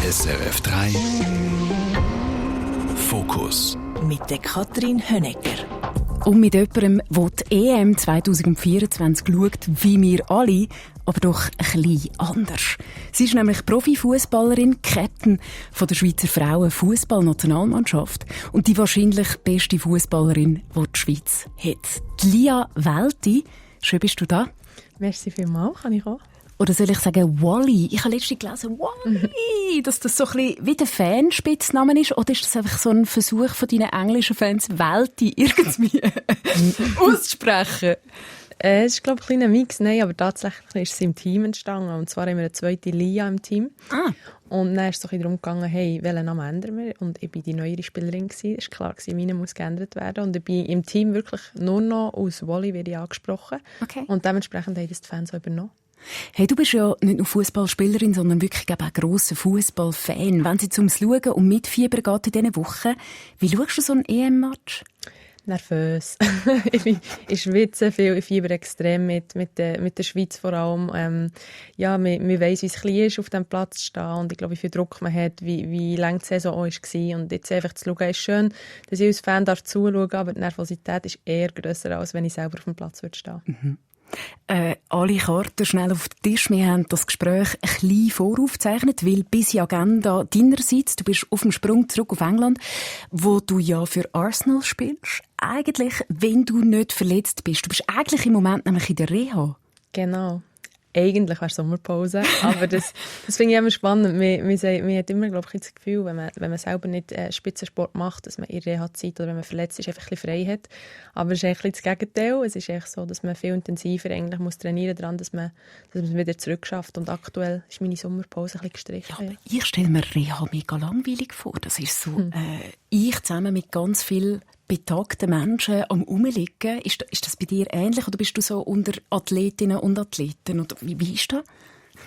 SRF 3 Fokus mit der Katrin Hönecker. Und mit jemandem, der die EM 2024 schaut, wie wir alle, aber doch ein bisschen anders. Sie ist nämlich Profifußballerin, Captain von der Schweizer Frauen-Fußballnationalmannschaft und die wahrscheinlich beste Fußballerin, die die Schweiz hat. Lia Welti, schön bist du da. Merci vielmals, kann ich auch. Oder soll ich sagen Wally? Ich habe letztens gelesen, Wally, dass das so ein bisschen wie der Fanspitzname ist. Oder ist das einfach so ein Versuch von deinen englischen Fans, Welti irgendwie auszusprechen? Es ist, glaube ich, ein kleiner Mix. Nein, aber tatsächlich ist es im Team entstanden. Und zwar haben wir eine zweite Lia im Team. Und dann ist es so ein bisschen darum gegangen, hey, welchen Namen ändern wir? Und ich war die neuere Spielerin. Es war klar, meine muss geändert werden. Und ich bin im Team wirklich nur noch aus Wally werde ich angesprochen. Okay. Und dementsprechend haben das die Fans auch übernommen. Hey, du bist ja nicht nur Fußballspielerin, sondern wirklich auch ein grosser Fußballfan. Wenn es jetzt ums Schauen und Mitfiebern geht in diesen Wochen, wie schaust du so ein EM-Match? Nervös. Ich schwitze viel, ich fieber extrem mit der Schweiz vor allem. Ja, man weiss, wie es klein ist, auf dem Platz zu stehen und ich glaube, wie viel Druck man hat, wie lange die Saison auch war. Und jetzt einfach zu schauen, ist schön, dass ich als Fan zuschauen darf, aber die Nervosität ist eher grösser, als wenn ich selber auf dem Platz würde stehen. Mhm. Alle Karten schnell auf den Tisch. Wir haben das Gespräch ein bisschen voraufgezeichnet, weil bis die Agenda deinerseits, du bist auf dem Sprung zurück auf England, wo du ja für Arsenal spielst. Eigentlich, wenn du nicht verletzt bist. Du bist eigentlich im Moment nämlich in der Reha. Genau. Eigentlich wäre Sommerpause, aber das finde ich immer spannend. Man hat immer, glaube ich, das Gefühl, wenn man selber nicht Spitzensport macht, dass man in Reha-Zeit oder wenn man verletzt ist, einfach ein bisschen frei hat. Aber es ist eigentlich das Gegenteil. Es ist echt so, dass man viel intensiver eigentlich muss trainieren daran, dass man wieder zurückschafft. Und aktuell ist meine Sommerpause ein bisschen gestrichen. Ja, aber ich stelle mir Reha mega langweilig vor. Das ist so, ich zusammen mit ganz vielen betagten Menschen am Rumliegen. Ist das bei dir ähnlich oder bist du so unter Athletinnen und Athleten? Oder wie ist das?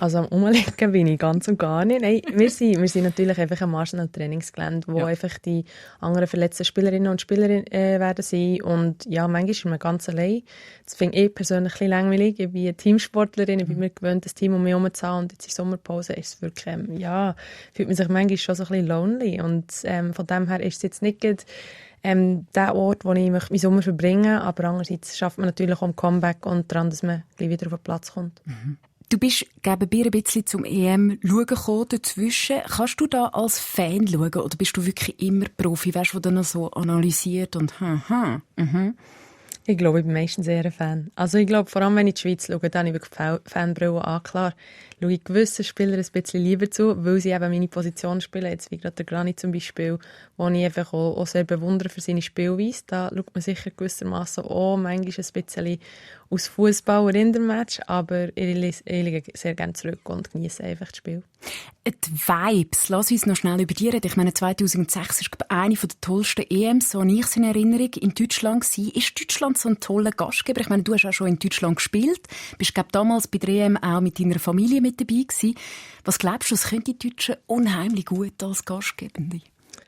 Also am Rumliegen bin ich ganz und gar nicht. Nein, wir sind natürlich einfach am Arsenal-Trainingsgelände, wo einfach die anderen verletzten Spielerinnen und Spieler werden sein. Und ja, manchmal ist man ganz allein. Das finde ich persönlich ein bisschen langweilig. Ich bin eine Teamsportlerin, ich bin mir gewöhnt, das Team um mich herum zu haben. Und jetzt in der Sommerpause ist es wirklich, fühlt man sich manchmal schon so ein bisschen lonely. Und von dem her ist es jetzt nicht der Ort, wo ich meinen Sommer verbringe. Aber andererseits schafft man natürlich auch ein Comeback und daran, dass man gleich wieder auf den Platz kommt. Mhm. Du bist gegen ein bisschen zum EM-Schauen gekommen dazwischen. Kannst du da als Fan schauen oder bist du wirklich immer Profi? Weißt du, der noch so analysiert und Ich glaube, ich bin meistens eher ein Fan. Also ich glaube, vor allem wenn ich die Schweiz schaue, dann habe ich wirklich Fanbrille an. Klar, schaue ich gewissen Spielern ein bisschen lieber zu, weil sie eben meine Position spielen. Jetzt wie gerade der Granit zum Beispiel, wo ich einfach auch sehr bewundere für seine Spielweise. Da schaut man sicher gewissermaßen auch manchmal ein bisschen aus Fußballer in dem Match, aber ich liege sehr gerne zurück und genieße einfach das Spiel. Die Vibes, lass uns noch schnell über die reden. Ich meine, 2006 war eine der tollsten EMs, so ich es in Erinnerung, in Deutschland war. Ist Deutschland so ein toller Gastgeber? Ich meine, du hast auch schon in Deutschland gespielt, bist damals bei der EM auch mit deiner Familie mit dabei gewesen. Was glaubst du, was können die Deutschen unheimlich gut als Gastgebende?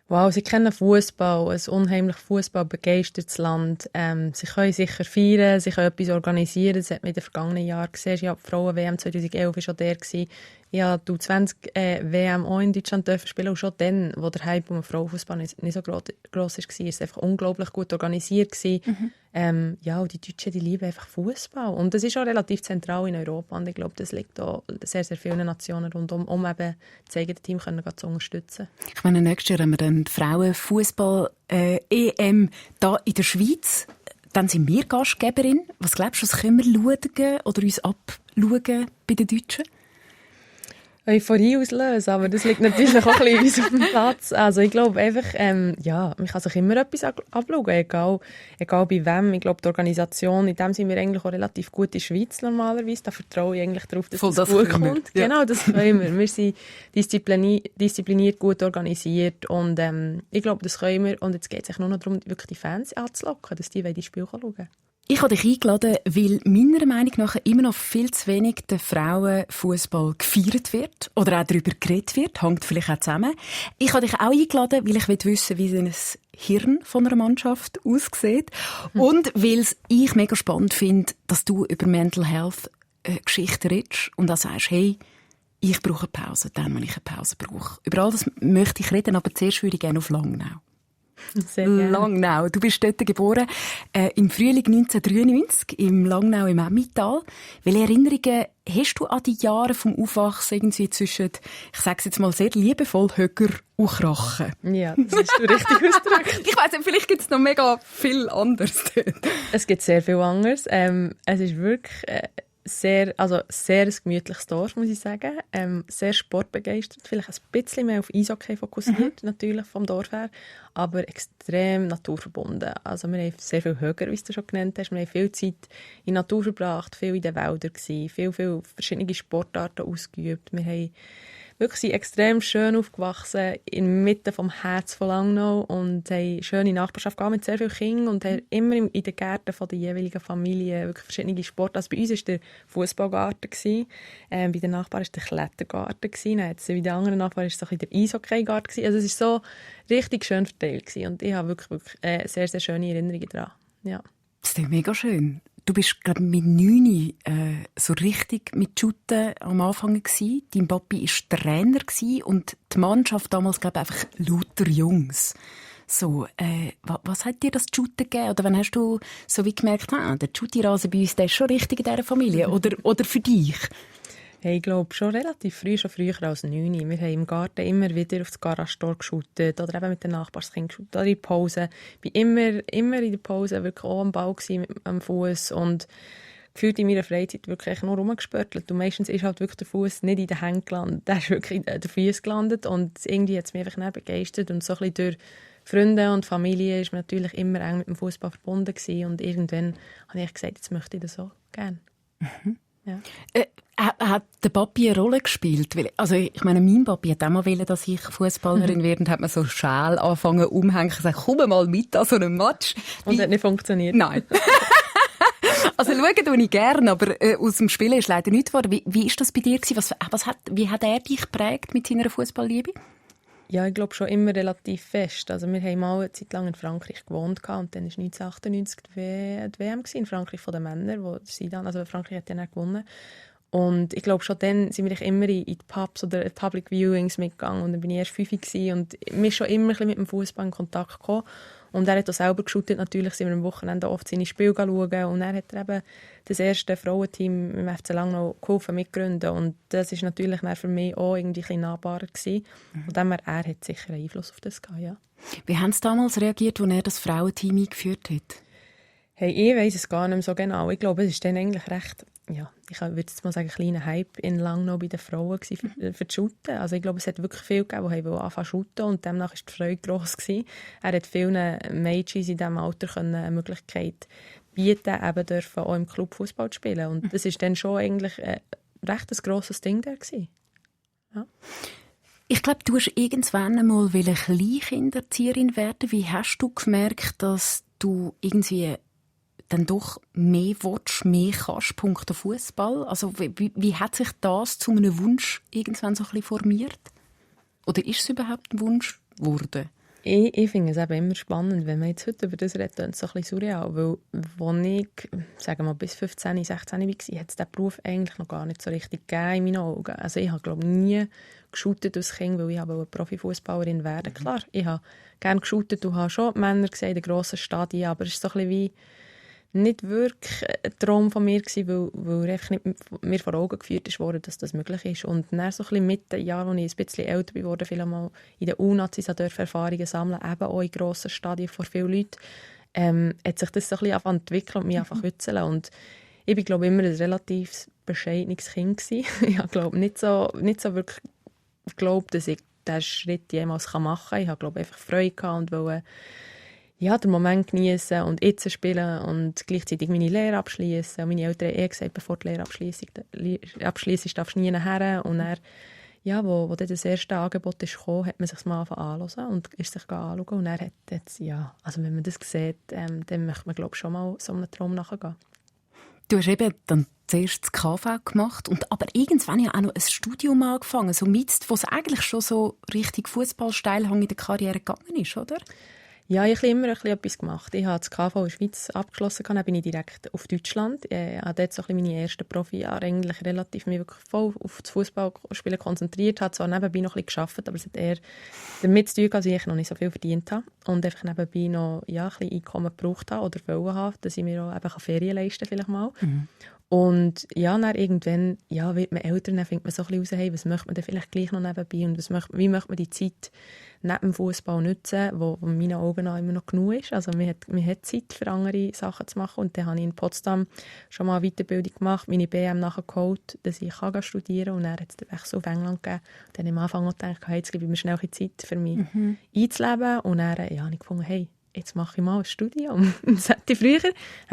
Wow, sie kennen Fußball, ein unheimlich fußballbegeistertes Land. Sie können sicher feiern, sie können etwas organisieren. Das hat man in den vergangenen Jahren gesehen. Ich habe die Frauen-WM 2011 war schon der. Ich habe die U20-WM auch in Deutschland spielen und schon dann, wo der Hype um den Frauenfußball nicht so gross war, war es einfach unglaublich gut organisiert. Und die Deutschen, die lieben einfach Fußball. Und das ist auch relativ zentral in Europa. Und ich glaube, das liegt auch sehr, sehr vielen Nationen rundum, um eben das eigene Team zu unterstützen. Ich meine, nächstes Jahr haben wir dann die Frauenfußball-EM hier in der Schweiz. Dann sind wir Gastgeberin. Was glaubst du, was können wir schauen oder uns abschauen bei den Deutschen? Euphorie auslösen, aber das liegt natürlich auch ein bisschen auf dem Platz. Also ich glaube einfach, man kann sich immer etwas abschauen, egal bei wem. Ich glaube, die Organisation, in dem sind wir eigentlich auch relativ gut in der Schweiz normalerweise. Da vertraue ich eigentlich darauf, dass das gut kommt. Ja. Genau, das können wir. Wir sind diszipliniert, gut organisiert und ich glaube, das können wir. Und jetzt geht es nur noch darum, wirklich die Fans anzulocken, dass die Spiele schauen können. Ich habe dich eingeladen, weil meiner Meinung nach immer noch viel zu wenig der Frauenfußball gefeiert wird oder auch darüber geredet wird. Hängt vielleicht auch zusammen. Ich habe dich auch eingeladen, weil ich wissen will, wie ein Hirn von einer Mannschaft aussieht. Und weil ich mega spannend finde, dass du über Mental Health Geschichten redest und auch sagst, hey, Ich brauche eine Pause, dann, wenn ich eine Pause brauche. Über all das möchte ich reden, aber zuerst würde ich gerne auf Langnau. Sehr gerne. Langnau. Du bist dort geboren, im Frühling 1993, im Langnau im Emmental. Welche Erinnerungen hast du an die Jahre vom Aufwachsen irgendwie zwischen, ich sage es jetzt mal sehr liebevoll, Höcker und Krachen? Ja, das hast du richtig ausgedrückt. Ich weiss nicht, vielleicht gibt es noch mega viel anderes dort. Es gibt sehr viel anderes. Es ist wirklich sehr ein gemütliches Dorf, muss ich sagen. Sehr sportbegeistert, vielleicht ein bisschen mehr auf Eishockey fokussiert, natürlich vom Dorf her, aber extrem naturverbunden. Also wir haben sehr viel Höcker, wie du schon genannt hast. Wir haben viel Zeit in der Natur verbracht, viel in den Wäldern gewesen, viel verschiedene Sportarten ausgeübt. Wir haben wirklich extrem schön aufgewachsen, inmitten vom Herz von Langnau und haben eine schöne Nachbarschaft gehabt mit sehr vielen Kindern und haben immer in den Gärten von der jeweiligen Familie wirklich verschiedene Sportarten. Also bei uns war der Fußballgarten, bei den Nachbarn war der Klettergarten, dann bei den anderen Nachbarn war so der Eishockeygarten. Also es war so richtig schön verteilt gewesen. Und ich habe wirklich sehr, sehr schöne Erinnerungen daran. Ja. Das ist mega schön. Du bist, glaube ich, mit 9 so richtig mit Shooten am Anfang gewesen. Dein Papi war Trainer gewesen und die Mannschaft damals, glaube ich, einfach lauter Jungs. So, was hat dir das Shooten gegeben? Oder wann hast du so wie gemerkt, der Shooty-Rasen bei uns, der ist schon richtig in dieser Familie? Oder für dich? Hey, ich glaube schon relativ früh, schon früher als 9. Wir haben im Garten immer wieder auf das Garagentor geshootet oder eben mit den Nachbarskindern geshootet oder in der Pause. Ich war immer in der Pause wirklich auch am Ball mit am Fuß und gefühlt in meiner Freizeit wirklich nur rumgespörtelt. Und meistens ist halt wirklich der Fuß nicht in den Händen gelandet, der ist wirklich in den Füßen gelandet und irgendwie hat es mich einfach begeistert und so ein bisschen durch Freunde und Familie ist man natürlich immer eng mit dem Fußball verbunden gewesen. Und irgendwann habe ich gesagt, jetzt möchte ich das so gerne. Mhm. Ja. Hat der Papi eine Rolle gespielt? Also ich meine, mein Papi hat auch mal wollen, dass ich Fußballerin werde und hat mir so Schal angefangen umhängen und gesagt, komm mal mit an so einem Match. Und hat nicht funktioniert? Nein. Also schauen tue ich gerne, aber aus dem Spielen ist leider nichts geworden. Wie ist das bei dir gewesen? Wie hat er dich geprägt mit seiner Fußballliebe? Ja, ich glaube schon immer relativ fest. Also wir haben mal eine Zeit lang in Frankreich gewohnt und dann war 1998 die WM in Frankreich von den Männern, also Frankreich hat dann auch gewonnen. Und ich glaube schon dann sind wir immer in die Pubs oder Public Viewings mitgegangen und dann bin ich erst 5 und wir schon immer ein bisschen mit dem Fußball in Kontakt gekommen. Und er hat auch selber geshootet. Natürlich sind wir am Wochenende oft seine Spiele schauen. Und er hat eben das erste Frauenteam im FC Langnau geholfen mitgründen. Und das ist natürlich für mich auch irgendwie ein bisschen nahbarer gewesen. Und er hat sicher einen Einfluss auf das gehabt, ja. Wie haben Sie damals reagiert, als er das Frauenteam eingeführt hat? Hey, ich weiss es gar nicht mehr so genau. Ich glaube, es ist dann eigentlich recht, ja, ich würde jetzt mal sagen, ein kleiner Hype in Langnau bei den Frauen für das Shooten. Also ich glaube, es hat wirklich viel gegeben, die anfangen zu shooten und demnach war die Freude gross gewesen. Er hat vielen Mädchen in diesem Alter eine Möglichkeit bieten, eben dürfen auch im Club Fußball zu spielen. Und das ist dann schon eigentlich recht ein grosses Ding da gewesen. Ja. Ich glaube, du hast irgendwann einmal Kleinkinderzieherin werden. Wie hast du gemerkt, dass du irgendwie dann doch mehr willst, mehr kannst, punkto Fußball? Also wie hat sich das zu einem Wunsch irgendwann so ein bisschen formiert? Oder ist es überhaupt ein Wunsch geworden? Ich finde es eben immer spannend, wenn man jetzt heute über das redet, ist es so ein bisschen surreal, weil als ich, sagen wir mal, bis 15, 16 war, hat es diesen Beruf eigentlich noch gar nicht so richtig gegeben in meinen Augen. Also ich habe, glaube ich, nie geshootet als Kind, weil ich eine Profifußballerin werden. Klar, ich habe gerne geshootet und habe schon Männer gesehen in den grossen Stadien, aber es ist so ein bisschen wie nicht wirklich ein Traum von mir gewesen, weil einfach nicht mir vor Augen geführt wurde, dass das möglich ist. Und dann so ein bisschen mit den Jahren, als ich ein bisschen älter geworden bin, vielleicht mal in den U-Nazis Erfahrungen sammeln, eben auch in grossen Stadien vor vielen Leuten, hat sich das so ein bisschen entwickelt und mich einfach witzeln. Und ich war, glaube ich, immer ein relativ bescheidenes Kind gewesen. Ich habe, glaube nicht so wirklich geglaubt, dass ich diesen Schritt jemals machen kann. Ich habe, glaube einfach Freude gehabt und wollte den Moment genießen und jetzt spielen und gleichzeitig meine Lehre abschließen. Und meine Eltern haben gesagt, bevor die Lehre abschliessest, darfst du nie nachher. Und dann, wo dann das erste Angebot ist gekommen, hat man sich mal anhören und ist sich anschauen. Und er hat jetzt, also wenn man das sieht, dann möchte man, glaube ich, schon mal so einem Traum nachgehen. Du hast eben dann zuerst das KV gemacht und aber irgendwann ja auch noch ein Studium angefangen, so mit, wo es eigentlich schon so richtig Fußballsteilhang in der Karriere gegangen ist, oder? Ja, ich habe immer etwas gemacht. Ich habe das KV in der Schweiz abgeschlossen, dann bin ich direkt auf Deutschland. Ich habe dort so meine ersten Profijahre eigentlich relativ mich wirklich voll auf das Fußballspielen konzentriert. Ich habe zwar nebenbei noch ein bisschen gearbeitet, aber es hat eher damit zu tun, dass ich noch nicht so viel verdient habe und einfach nebenbei noch ein bisschen Einkommen gebraucht habe oder wollen haben, dass ich mir auch eben Ferien leisten kann, vielleicht mal. Und ja, dann irgendwann wird man älter, dann findet man so ein bisschen raus, hey, was möchte man denn vielleicht gleich noch nebenbei und wie möchte man die Zeit neben dem Fußball nutzen, wo in meinen Augen auch immer noch genug ist. Also man hat Zeit für andere Sachen zu machen und dann habe ich in Potsdam schon mal eine Weiterbildung gemacht, meine BM nachgeholt, dass ich studieren kann und dann hat es den Wechsel auf England gegeben. Und dann am Anfang auch gedacht, hey, jetzt gebe ich mir schnell ein bisschen Zeit für mich einzuleben und dann habe ich gefunden, hey, jetzt mache ich mal ein Studium. Das hätte ich früher,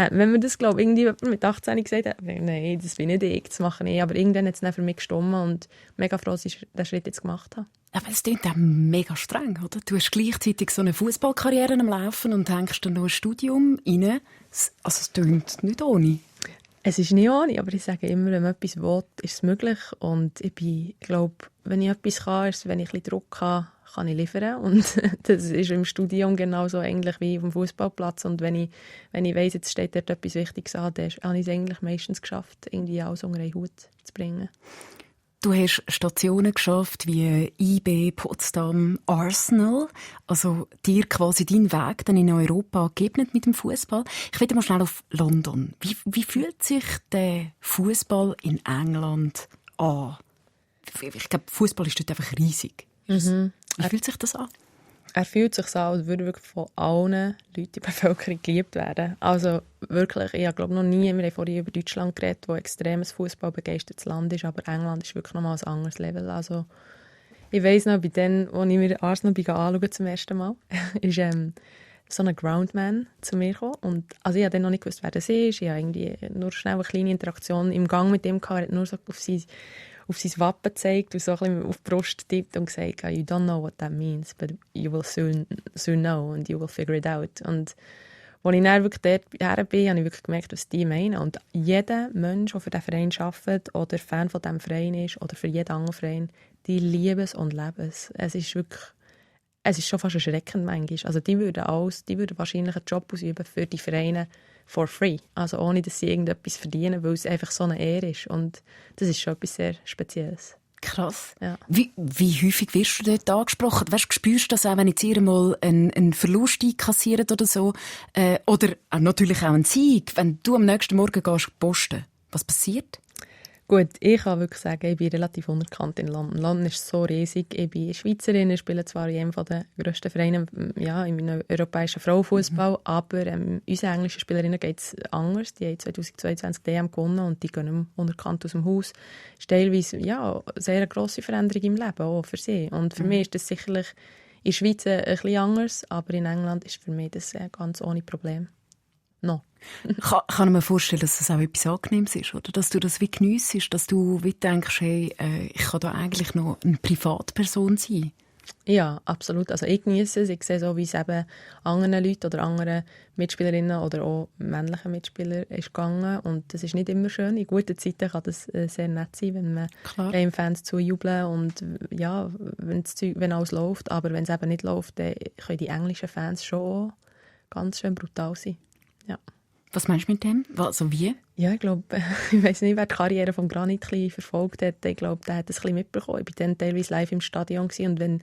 wenn man das, glaube ich, irgendwie mit 18 gesagt hat, nein, das bin nicht ich, das mache ich. Aber irgendwann hat es dann für mich gestimmt und mega froh, dass ich den Schritt jetzt gemacht habe. Aber es klingt auch mega streng, oder? Du hast gleichzeitig so eine Fußballkarriere am Laufen und hängst dann noch ein Studium rein. Also es klingt nicht ohne. Es ist nicht ohne, aber ich sage immer, wenn man etwas will, ist es möglich. Und ich glaube, wenn ich etwas kann, ist, wenn ich ein bisschen Druck habe, kann ich liefern. Und das ist im Studium genauso eigentlich wie auf dem Fußballplatz. Und wenn ich weiss, jetzt steht dort etwas Wichtiges an, dann habe ich es eigentlich meistens geschafft, irgendwie alles unter einen Hut zu bringen. Du hast Stationen geschafft wie IB, Potsdam, Arsenal. Also dir quasi deinen Weg dann in Europa gegeben mit dem Fußball. Ich will mal schnell auf London. Wie fühlt sich der Fußball in England an? Ich glaube, Fußball ist dort einfach riesig. Wie fühlt sich das an? Er fühlt sich so an, als würde wirklich von allen Leuten in der Bevölkerung geliebt werden. Also wirklich, ich glaube noch nie, wir haben vorhin über Deutschland geredet, wo ein extremes fußballbegeistertes Land ist, aber England ist wirklich nochmal ein anderes Level. Also ich weiss noch, bei denen, als ich mir Arsenal anschaue zum ersten Mal, ist so ein Groundman zu mir gekommen. Und, also ich habe dann noch nicht gewusst, wer das ist. Ich habe irgendwie nur schnell eine kleine Interaktion im Gang mit dem gehabt, nur so auf sein Wappen gezeigt und so ein bisschen auf die Brust tippt und gesagt, you don't know what that means, but you will soon know and you will figure it out. Und als ich dann wirklich dort bin, habe ich wirklich gemerkt, was die meinen. Und jeder Mensch, der für diesen Verein arbeitet oder Fan von diesem Verein ist oder für jeden anderen Verein, die lieben es und leben es. Es ist schon fast erschreckend manchmal. Also die würden wahrscheinlich einen Job ausüben für die Vereine for free. Also ohne, dass sie irgendetwas verdienen, weil es einfach so eine Ehre ist. Und das ist schon etwas sehr Spezielles. Krass. Ja. Wie häufig wirst du dort angesprochen? Weißt, spürst du das auch, wenn jetzt ihr mal einen Verlust einkassiert oder so? Oder natürlich auch einen Sieg, wenn du am nächsten Morgen gehst posten? Was passiert? Gut, ich kann wirklich sagen, ich bin relativ unerkannt in London. London ist so riesig. Ich bin Schweizerin, ich spiele zwar in einem der grössten Vereine im europäischen Frauenfußball, aber unsere englischen Spielerinnen geht es anders. Die haben 2022 DM gewonnen und die gehen unerkannt aus dem Haus. Das ist teilweise eine sehr grosse Veränderung im Leben, auch für sie. Und für mich ist das sicherlich in der Schweiz ein bisschen anders, aber in England ist für mich das ganz ohne Problem. No. Kann ich mir vorstellen, dass das auch etwas Angenehmes ist, oder? Dass du das wie geniessest, dass du wie denkst, hey, ich kann da eigentlich noch eine Privatperson sein. Ja, absolut. Also ich genieße es. Ich sehe so, wie es eben anderen Leuten oder anderen Mitspielerinnen oder auch männlichen Mitspielern ist gegangen. Und das ist nicht immer schön. In guten Zeiten kann das sehr nett sein, wenn man den Fans zujubeln und ja, wenn alles läuft. Aber wenn es eben nicht läuft, dann können die englischen Fans schon ganz schön brutal sein. Ja. Was meinst du mit dem? Also wie? Ja, ich glaube, ich weiss nicht, wer die Karriere von Granit verfolgt hat. Ich glaube, der hat das ein bisschen mitbekommen. Ich war dann teilweise live im Stadion und wenn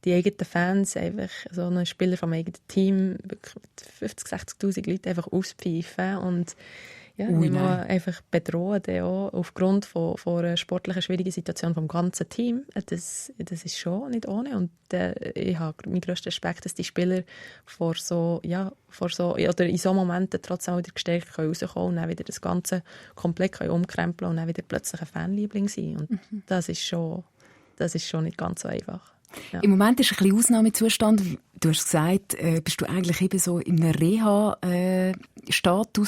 die eigenen Fans einfach so einen Spieler vom eigenen Team wirklich mit 50.000, 60.000 Leuten einfach auspfeifen und einfach bedrohen, auch aufgrund von einer sportlichen schwierigen Situation vom ganzen Team. Das ist schon nicht ohne. Und ich habe meinen grössten Respekt, dass die Spieler oder in so Momenten trotzdem wieder gestärkt rauskommen und dann wieder das Ganze komplett umkrempeln und dann wieder plötzlich ein Fanliebling sein. Und das ist schon nicht ganz so einfach. Ja. Im Moment ist ein bisschen Ausnahmezustand. Du hast gesagt, bist du eigentlich eben so in einem Reha-Status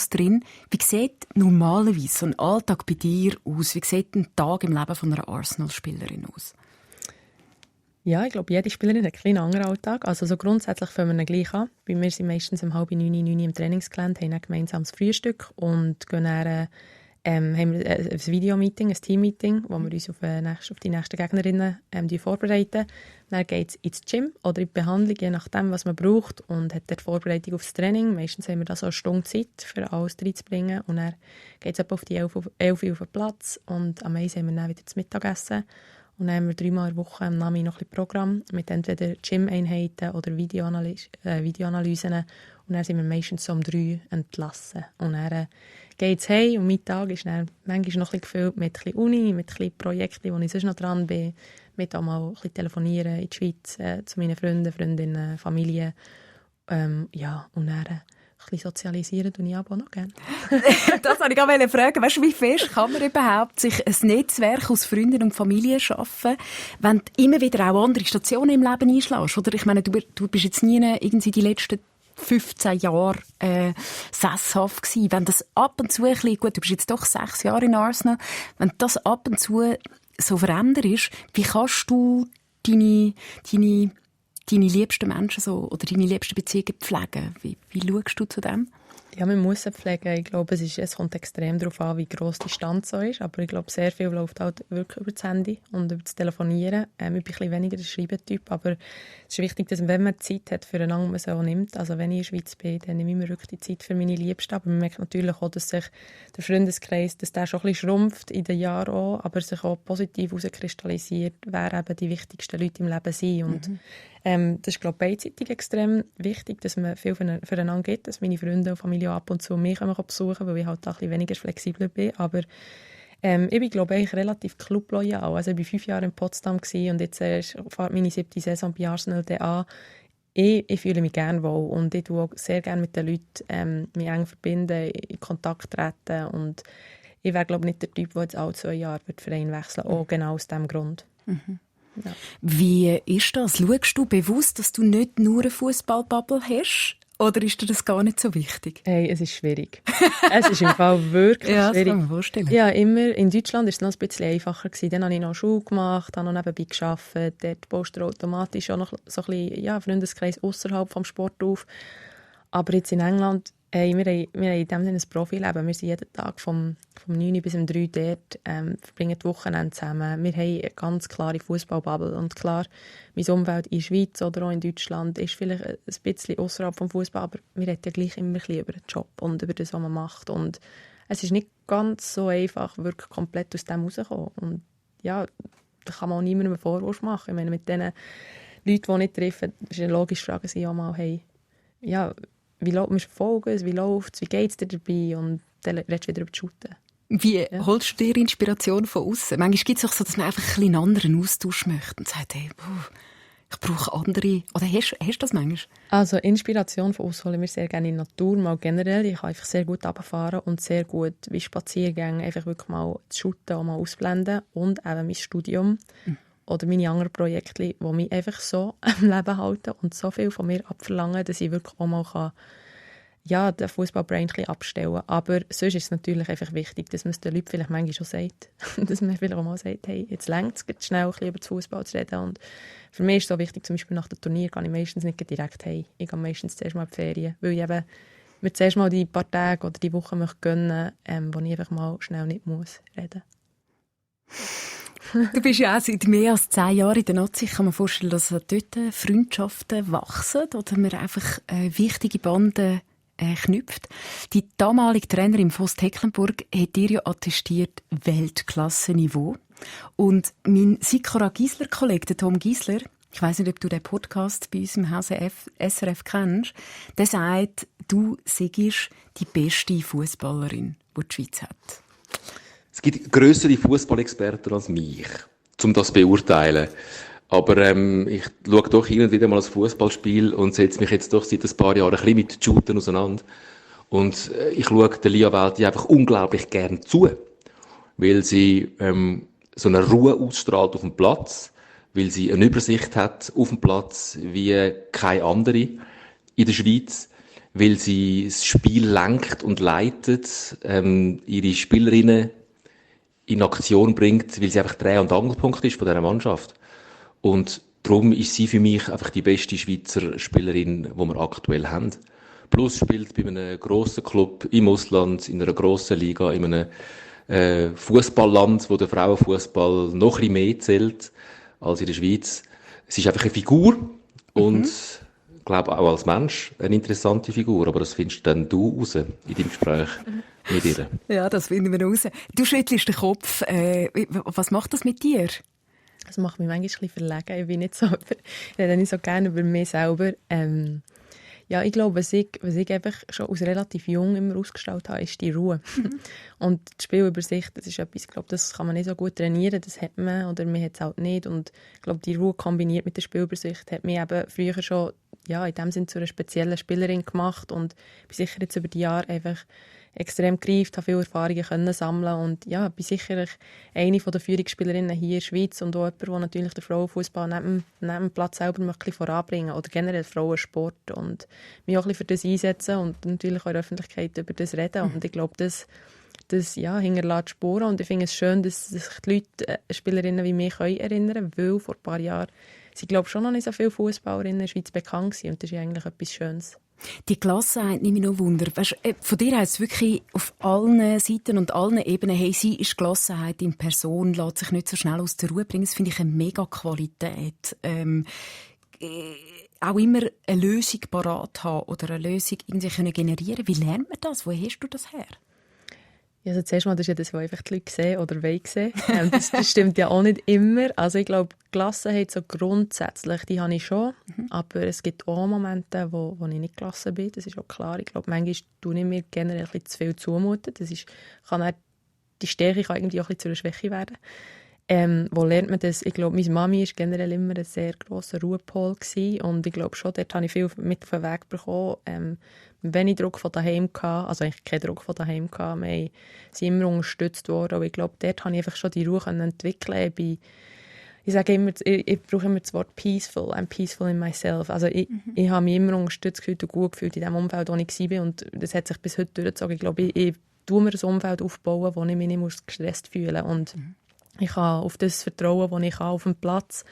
drin. Wie sieht normalerweise so ein Alltag bei dir aus? Wie sieht ein Tag im Leben von einer Arsenal-Spielerin aus? Ja, ich glaube, jede Spielerin hat einen anderen Alltag. Also so grundsätzlich fangen wir gleich an. Bei mir sind meistens um 8:30, 9 im Trainingsgelände, haben ein gemeinsames Frühstück und gehen dann haben wir ein Videomeeting, ein Teammeeting, wo wir uns auf die nächsten Gegnerinnen vorbereiten. Dann geht es ins Gym oder in die Behandlung, je nachdem, was man braucht, und hat dort Vorbereitung aufs Training. Meistens haben wir da so eine Stunde Zeit, für alles reinzubringen. Und dann geht es etwa auf die 11 Uhr auf den Platz, und am 1 haben wir dann wieder das Mittagessen. Und dann haben wir 3-mal in der Woche am Nami noch ein bisschen Programm mit entweder Gym-Einheiten oder Videoanalysen. Und dann sind wir meistens so um 3 entlassen. Und dann geht es heim, und mein Tag ist dann manchmal noch ein bisschen gefüllt mit ein bisschen Uni, mit ein bisschen Projekten, wo ich sonst noch dran bin, mit auch mal ein bisschen telefonieren in die Schweiz, zu meinen Freunden, Freundinnen, Familie. Ja, und dann ein bisschen sozialisieren tue ich aber auch noch gerne. Das wollte ich gerade fragen. Weißt du, wie fest kann man überhaupt sich ein Netzwerk aus Freunden und Familie schaffen, wenn du immer wieder auch andere Stationen im Leben einschlägst? Oder ich meine, du bist jetzt nie irgendwie die letzten 15 Jahre sesshaft gewesen. Wenn das ab und zu ein bisschen, gut, du bist jetzt doch 6 Jahre in Arsenal, wenn das ab und zu so verändert ist, wie kannst du deine liebsten Menschen so, oder deine liebsten Beziehungen pflegen? Wie schaust du zu dem? Ja, man muss sie pflegen. Ich glaube, es kommt extrem darauf an, wie gross die Stand so ist. Aber ich glaube, sehr viel läuft halt wirklich über das Handy und über das Telefonieren. Ich bin ein bisschen weniger der Schreibetyp, aber es ist wichtig, dass man, wenn man Zeit hat füreinander, man sie auch nimmt. Also wenn ich in der Schweiz bin, dann nehme ich mir wirklich die Zeit für meine Liebsten. Aber man merkt natürlich auch, dass sich der Freundeskreis, dass der schon ein bisschen schrumpft in den Jahren auch, aber sich auch positiv herauskristallisiert, wer eben die wichtigsten Leute im Leben sind. Und das ist, glaube ich, beidseitig extrem wichtig, dass man viel füreinander gibt, dass meine Freunde und Familie ab und zu mich besuchen, weil ich halt auch ein bisschen weniger flexibler bin. Aber ich bin, glaube ich, relativ clubloyal. Also ich war 5 Jahre in Potsdam und jetzt fährt meine 7. Saison bei Arsenal an. Ich fühle mich gerne wohl und ich tue auch sehr gerne mit den Leuten mich eng verbinden, in Kontakt treten, und ich wäre, glaube ich, nicht der Typ, der jetzt alle 2 Jahre den Verein wechseln würde, auch genau aus diesem Grund. Mhm. Ja. Wie ist das? Schaust du bewusst, dass du nicht nur eine Fußballbubble hast? Oder ist dir das gar nicht so wichtig? Hey, es ist schwierig. Es ist im Fall wirklich ja, schwierig. Das kann man vorstellen. Ja, immer. In Deutschland war es noch ein bisschen einfacher gewesen. Dann habe ich noch Schule gemacht, habe noch nebenbei gearbeitet. Dort baust du automatisch auch noch so ein bisschen Freundeskreis außerhalb vom Sport auf. Aber jetzt in England, wir haben in dem Sinne ein Profileben. Wir sind jeden Tag vom 9 bis um 3 dort, verbringen die Wochenende zusammen. Wir haben eine ganz klare Fußballbubble. Und klar, mein Umfeld in der Schweiz oder auch in Deutschland ist vielleicht ein bisschen außerhalb vom Fußball, aber wir reden ja gleich immer ein bisschen über den Job und über das, was man macht. Und es ist nicht ganz so einfach, wirklich komplett aus dem rauszukommen. Und ja, da kann man auch niemandem einen Vorwurf machen. Ich meine, mit den Leuten, die nicht treffen, ist eine logische Frage, sie auch mal, hey, ja, wie verfolgen es, wie läuft es, wie geht es dir dabei? Und dann redest du wieder über die Shooten. Wie holst du dir Inspiration von außen? Manchmal gibt es auch so, dass man einfach ein bisschen einen anderen Austausch möchte und sagt, hey, ich brauche andere. Oder hast du das manchmal? Also Inspiration von außen holen wir sehr gerne in der Natur, mal generell. Ich kann einfach sehr gut runterfahren und sehr gut wie Spaziergänge einfach wirklich mal zu shooten, auch mal ausblenden. Und eben mein Studium oder meine anderen Projekte, die mich einfach so am Leben halten und so viel von mir abverlangen, dass ich wirklich auch mal den Fußballbrain ein bisschen abstellen kann. Aber sonst ist es natürlich einfach wichtig, dass man es den Leuten vielleicht manchmal schon sagt. Dass man vielleicht auch mal sagt, hey, jetzt reicht es, schnell ein bisschen über den Fußball zu reden. Und für mich ist es so wichtig, zum Beispiel nach dem Turnier gehe ich meistens nicht direkt heim. Ich gehe meistens zuerst mal in die Ferien, weil ich eben mir zuerst mal die paar Tage oder die Woche möchte gönnen, wo ich einfach mal schnell nicht muss reden. Du bist ja auch seit mehr als 10 Jahren in der Nazi. Ich kann mir vorstellen, dass dort Freundschaften wachsen oder man einfach wichtige Banden knüpft. Die damalige Trainerin Voss Tecklenburg hat dir ja attestiert Weltklasse-Niveau. Und mein Sikora Giesler-Kollege, der Tom Giesler, ich weiss nicht, ob du den Podcast bei uns im Hause SRF kennst, der sagt, du seist die beste Fußballerin, die die Schweiz hat. Es gibt grössere Fußballexperten als mich, um das zu beurteilen. Aber ich schaue doch hin und wieder mal ein Fußballspiel und setze mich jetzt doch seit ein paar Jahren ein bisschen mit Shooten auseinander. Und ich schaue der Lia Wälti einfach unglaublich gern zu, weil sie so eine Ruhe ausstrahlt auf dem Platz, weil sie eine Übersicht hat auf dem Platz wie keine andere in der Schweiz, weil sie das Spiel lenkt und leitet, ihre Spielerinnen in Aktion bringt, weil sie einfach Dreh- und Angelpunkt ist von dieser Mannschaft. Und darum ist sie für mich einfach die beste Schweizer Spielerin, die wir aktuell haben. Plus spielt bei einem grossen Club im Ausland, in einer grossen Liga, in einem Fußballland, wo der Frauenfußball noch ein bisschen mehr zählt als in der Schweiz. Es ist einfach eine Figur und ich glaube auch als Mensch eine interessante Figur, aber das findest dann du raus in deinem Gespräch mit ihr. Ja, das finden wir raus. Du schüttelst den Kopf. Was macht das mit dir? Das macht mich manchmal ein bisschen verlegen. Ich bin nicht so, ich rede nicht so gerne über mich selber. Ja, ich glaube, was ich einfach schon aus relativ jung immer ausgestrahlt habe, ist die Ruhe. Und die Spielübersicht, das ist etwas, ich glaube, das kann man nicht so gut trainieren, das hat man oder man hat es halt nicht. Und ich glaube, die Ruhe kombiniert mit der Spielübersicht hat mich eben früher schon in dem Sinne zu einer speziellen Spielerin gemacht und bin sicher jetzt über die Jahre einfach extrem gereift, habe viele Erfahrungen können sammeln und ja, bin sicher eine der Führungsspielerinnen hier in der Schweiz und auch jemand, der natürlich den Frauenfußball neben dem Platz selber ein bisschen voranbringen oder generell Frauensport und mich auch ein bisschen für das einsetzen und natürlich auch in der Öffentlichkeit über das reden und ich glaube, das hinterlässt Spuren und ich finde es schön, dass sich die Leute, Spielerinnen wie mich erinnern können, weil vor ein paar Jahren sind, glaube ich, schon noch nicht so viele Fußballerinnen in der Schweiz bekannt waren und das ist eigentlich etwas Schönes. Die Gelassenheit nimmt mich noch Wunder. Weißt, von dir heisst es wirklich auf allen Seiten und allen Ebenen, hey, sie ist Gelassenheit in Person, lässt sich nicht so schnell aus der Ruhe bringen. Das finde ich eine mega Qualität. Auch immer eine Lösung parat haben oder eine Lösung irgendwie generieren. Wie lernt man das? Wo hast du das her? Ja, also zuerst mal, das ist ja das, was einfach die Leute sehen oder wollen sehen. Das stimmt ja auch nicht immer. Also ich glaube, Gelassenheit so grundsätzlich, die habe ich schon. Aber es gibt auch Momente, wo ich nicht gelassen bin. Das ist auch klar. Ich glaube, manchmal tue ich mir generell ein bisschen zu viel zumuten. Die Stärke kann irgendwie auch ein bisschen zu einer Schwäche werden. Wo lernt man das? Ich glaube, meine Mami war generell immer ein sehr grosser Ruhepol gewesen. Und ich glaube schon, dort habe ich viel mit auf den Weg bekommen. Wenig Druck von daheim gehabt, also eigentlich keinen Druck von daheim gehabt. Wir sind immer unterstützt worden. Aber ich glaube, dort habe ich einfach schon die Ruhe entwickeln. Ich sage immer, ich brauche immer das Wort peaceful. I'm peaceful in myself. Also ich habe mich immer unterstützt gefühlt und gut gefühlt in dem Umfeld, wo ich war. Und das hat sich bis heute durchgezogen. Ich glaube, ich tue mir ein Umfeld aufbauen, wo ich mich nicht gestresst fühlen muss. Und ich kann auf das vertrauen, das ich auf dem Platz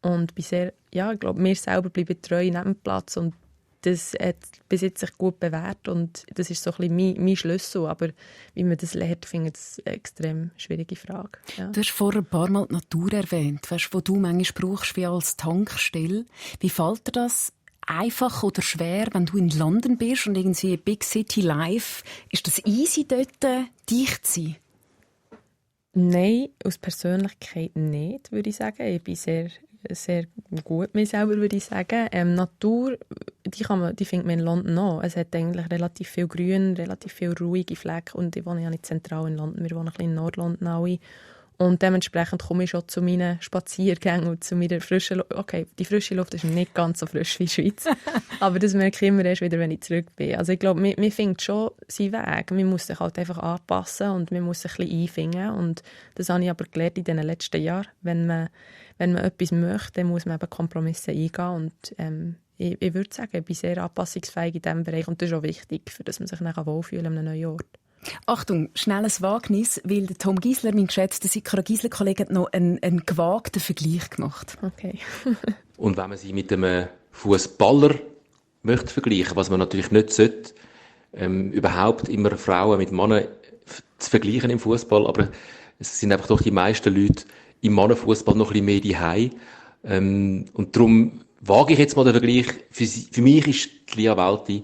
und bin sehr, ich glaube, mir selber bleibe treu neben dem Platz und das hat bis jetzt sich gut bewährt und das ist so ein bisschen mein Schlüssel, aber wie man das lernt, finde ich das eine extrem schwierige Frage. Ja. Du hast vorher ein paar Mal die Natur erwähnt, weißt, wo du manchmal brauchst wie als Tankstelle. Wie fällt dir das einfach oder schwer, wenn du in London bist und irgendwie Big City Life, ist das easy dort, dicht zu sein? Nein, aus Persönlichkeit nicht, würde ich sagen. Ich bin sehr, sehr gut mit mir selber, würde ich sagen. Natur, die findet man in London auch. Es hat eigentlich relativ viel Grün, relativ viele ruhige Flecken und ich wohne ja nicht zentral in London, wir wohnen ein bisschen in Nord-London alle. Und dementsprechend komme ich schon zu meinen Spaziergängen und zu meiner frischen Luft. Okay, die frische Luft ist nicht ganz so frisch wie in der Schweiz. Aber das merke ich immer erst wieder, wenn ich zurück bin. Also ich glaube, man findet schon seinen Weg. Man muss sich halt einfach anpassen und man muss sich ein bisschen einfinden. Und das habe ich aber gelernt in den letzten Jahren. Wenn man etwas möchte, dann muss man eben Kompromisse eingehen. Und ich würde sagen, ich bin sehr anpassungsfähig in diesem Bereich. Und das ist auch wichtig, für dass man sich dann wohlfühlen kann an einem neuen Ort. Achtung, schnelles Wagnis, weil der Tom Giesler, mein geschätzter Sikora Giesler-Kollege, hat noch einen gewagten Vergleich gemacht. Okay. Und wenn man sie mit einem Fußballer möchte vergleichen, was man natürlich nicht sollte, überhaupt immer Frauen mit Männern zu vergleichen im Fußball, aber es sind einfach doch die meisten Leute im Mannenfußball noch ein bisschen mehr daheim. Und darum wage ich jetzt mal den Vergleich. Für mich ist die Lia Wälti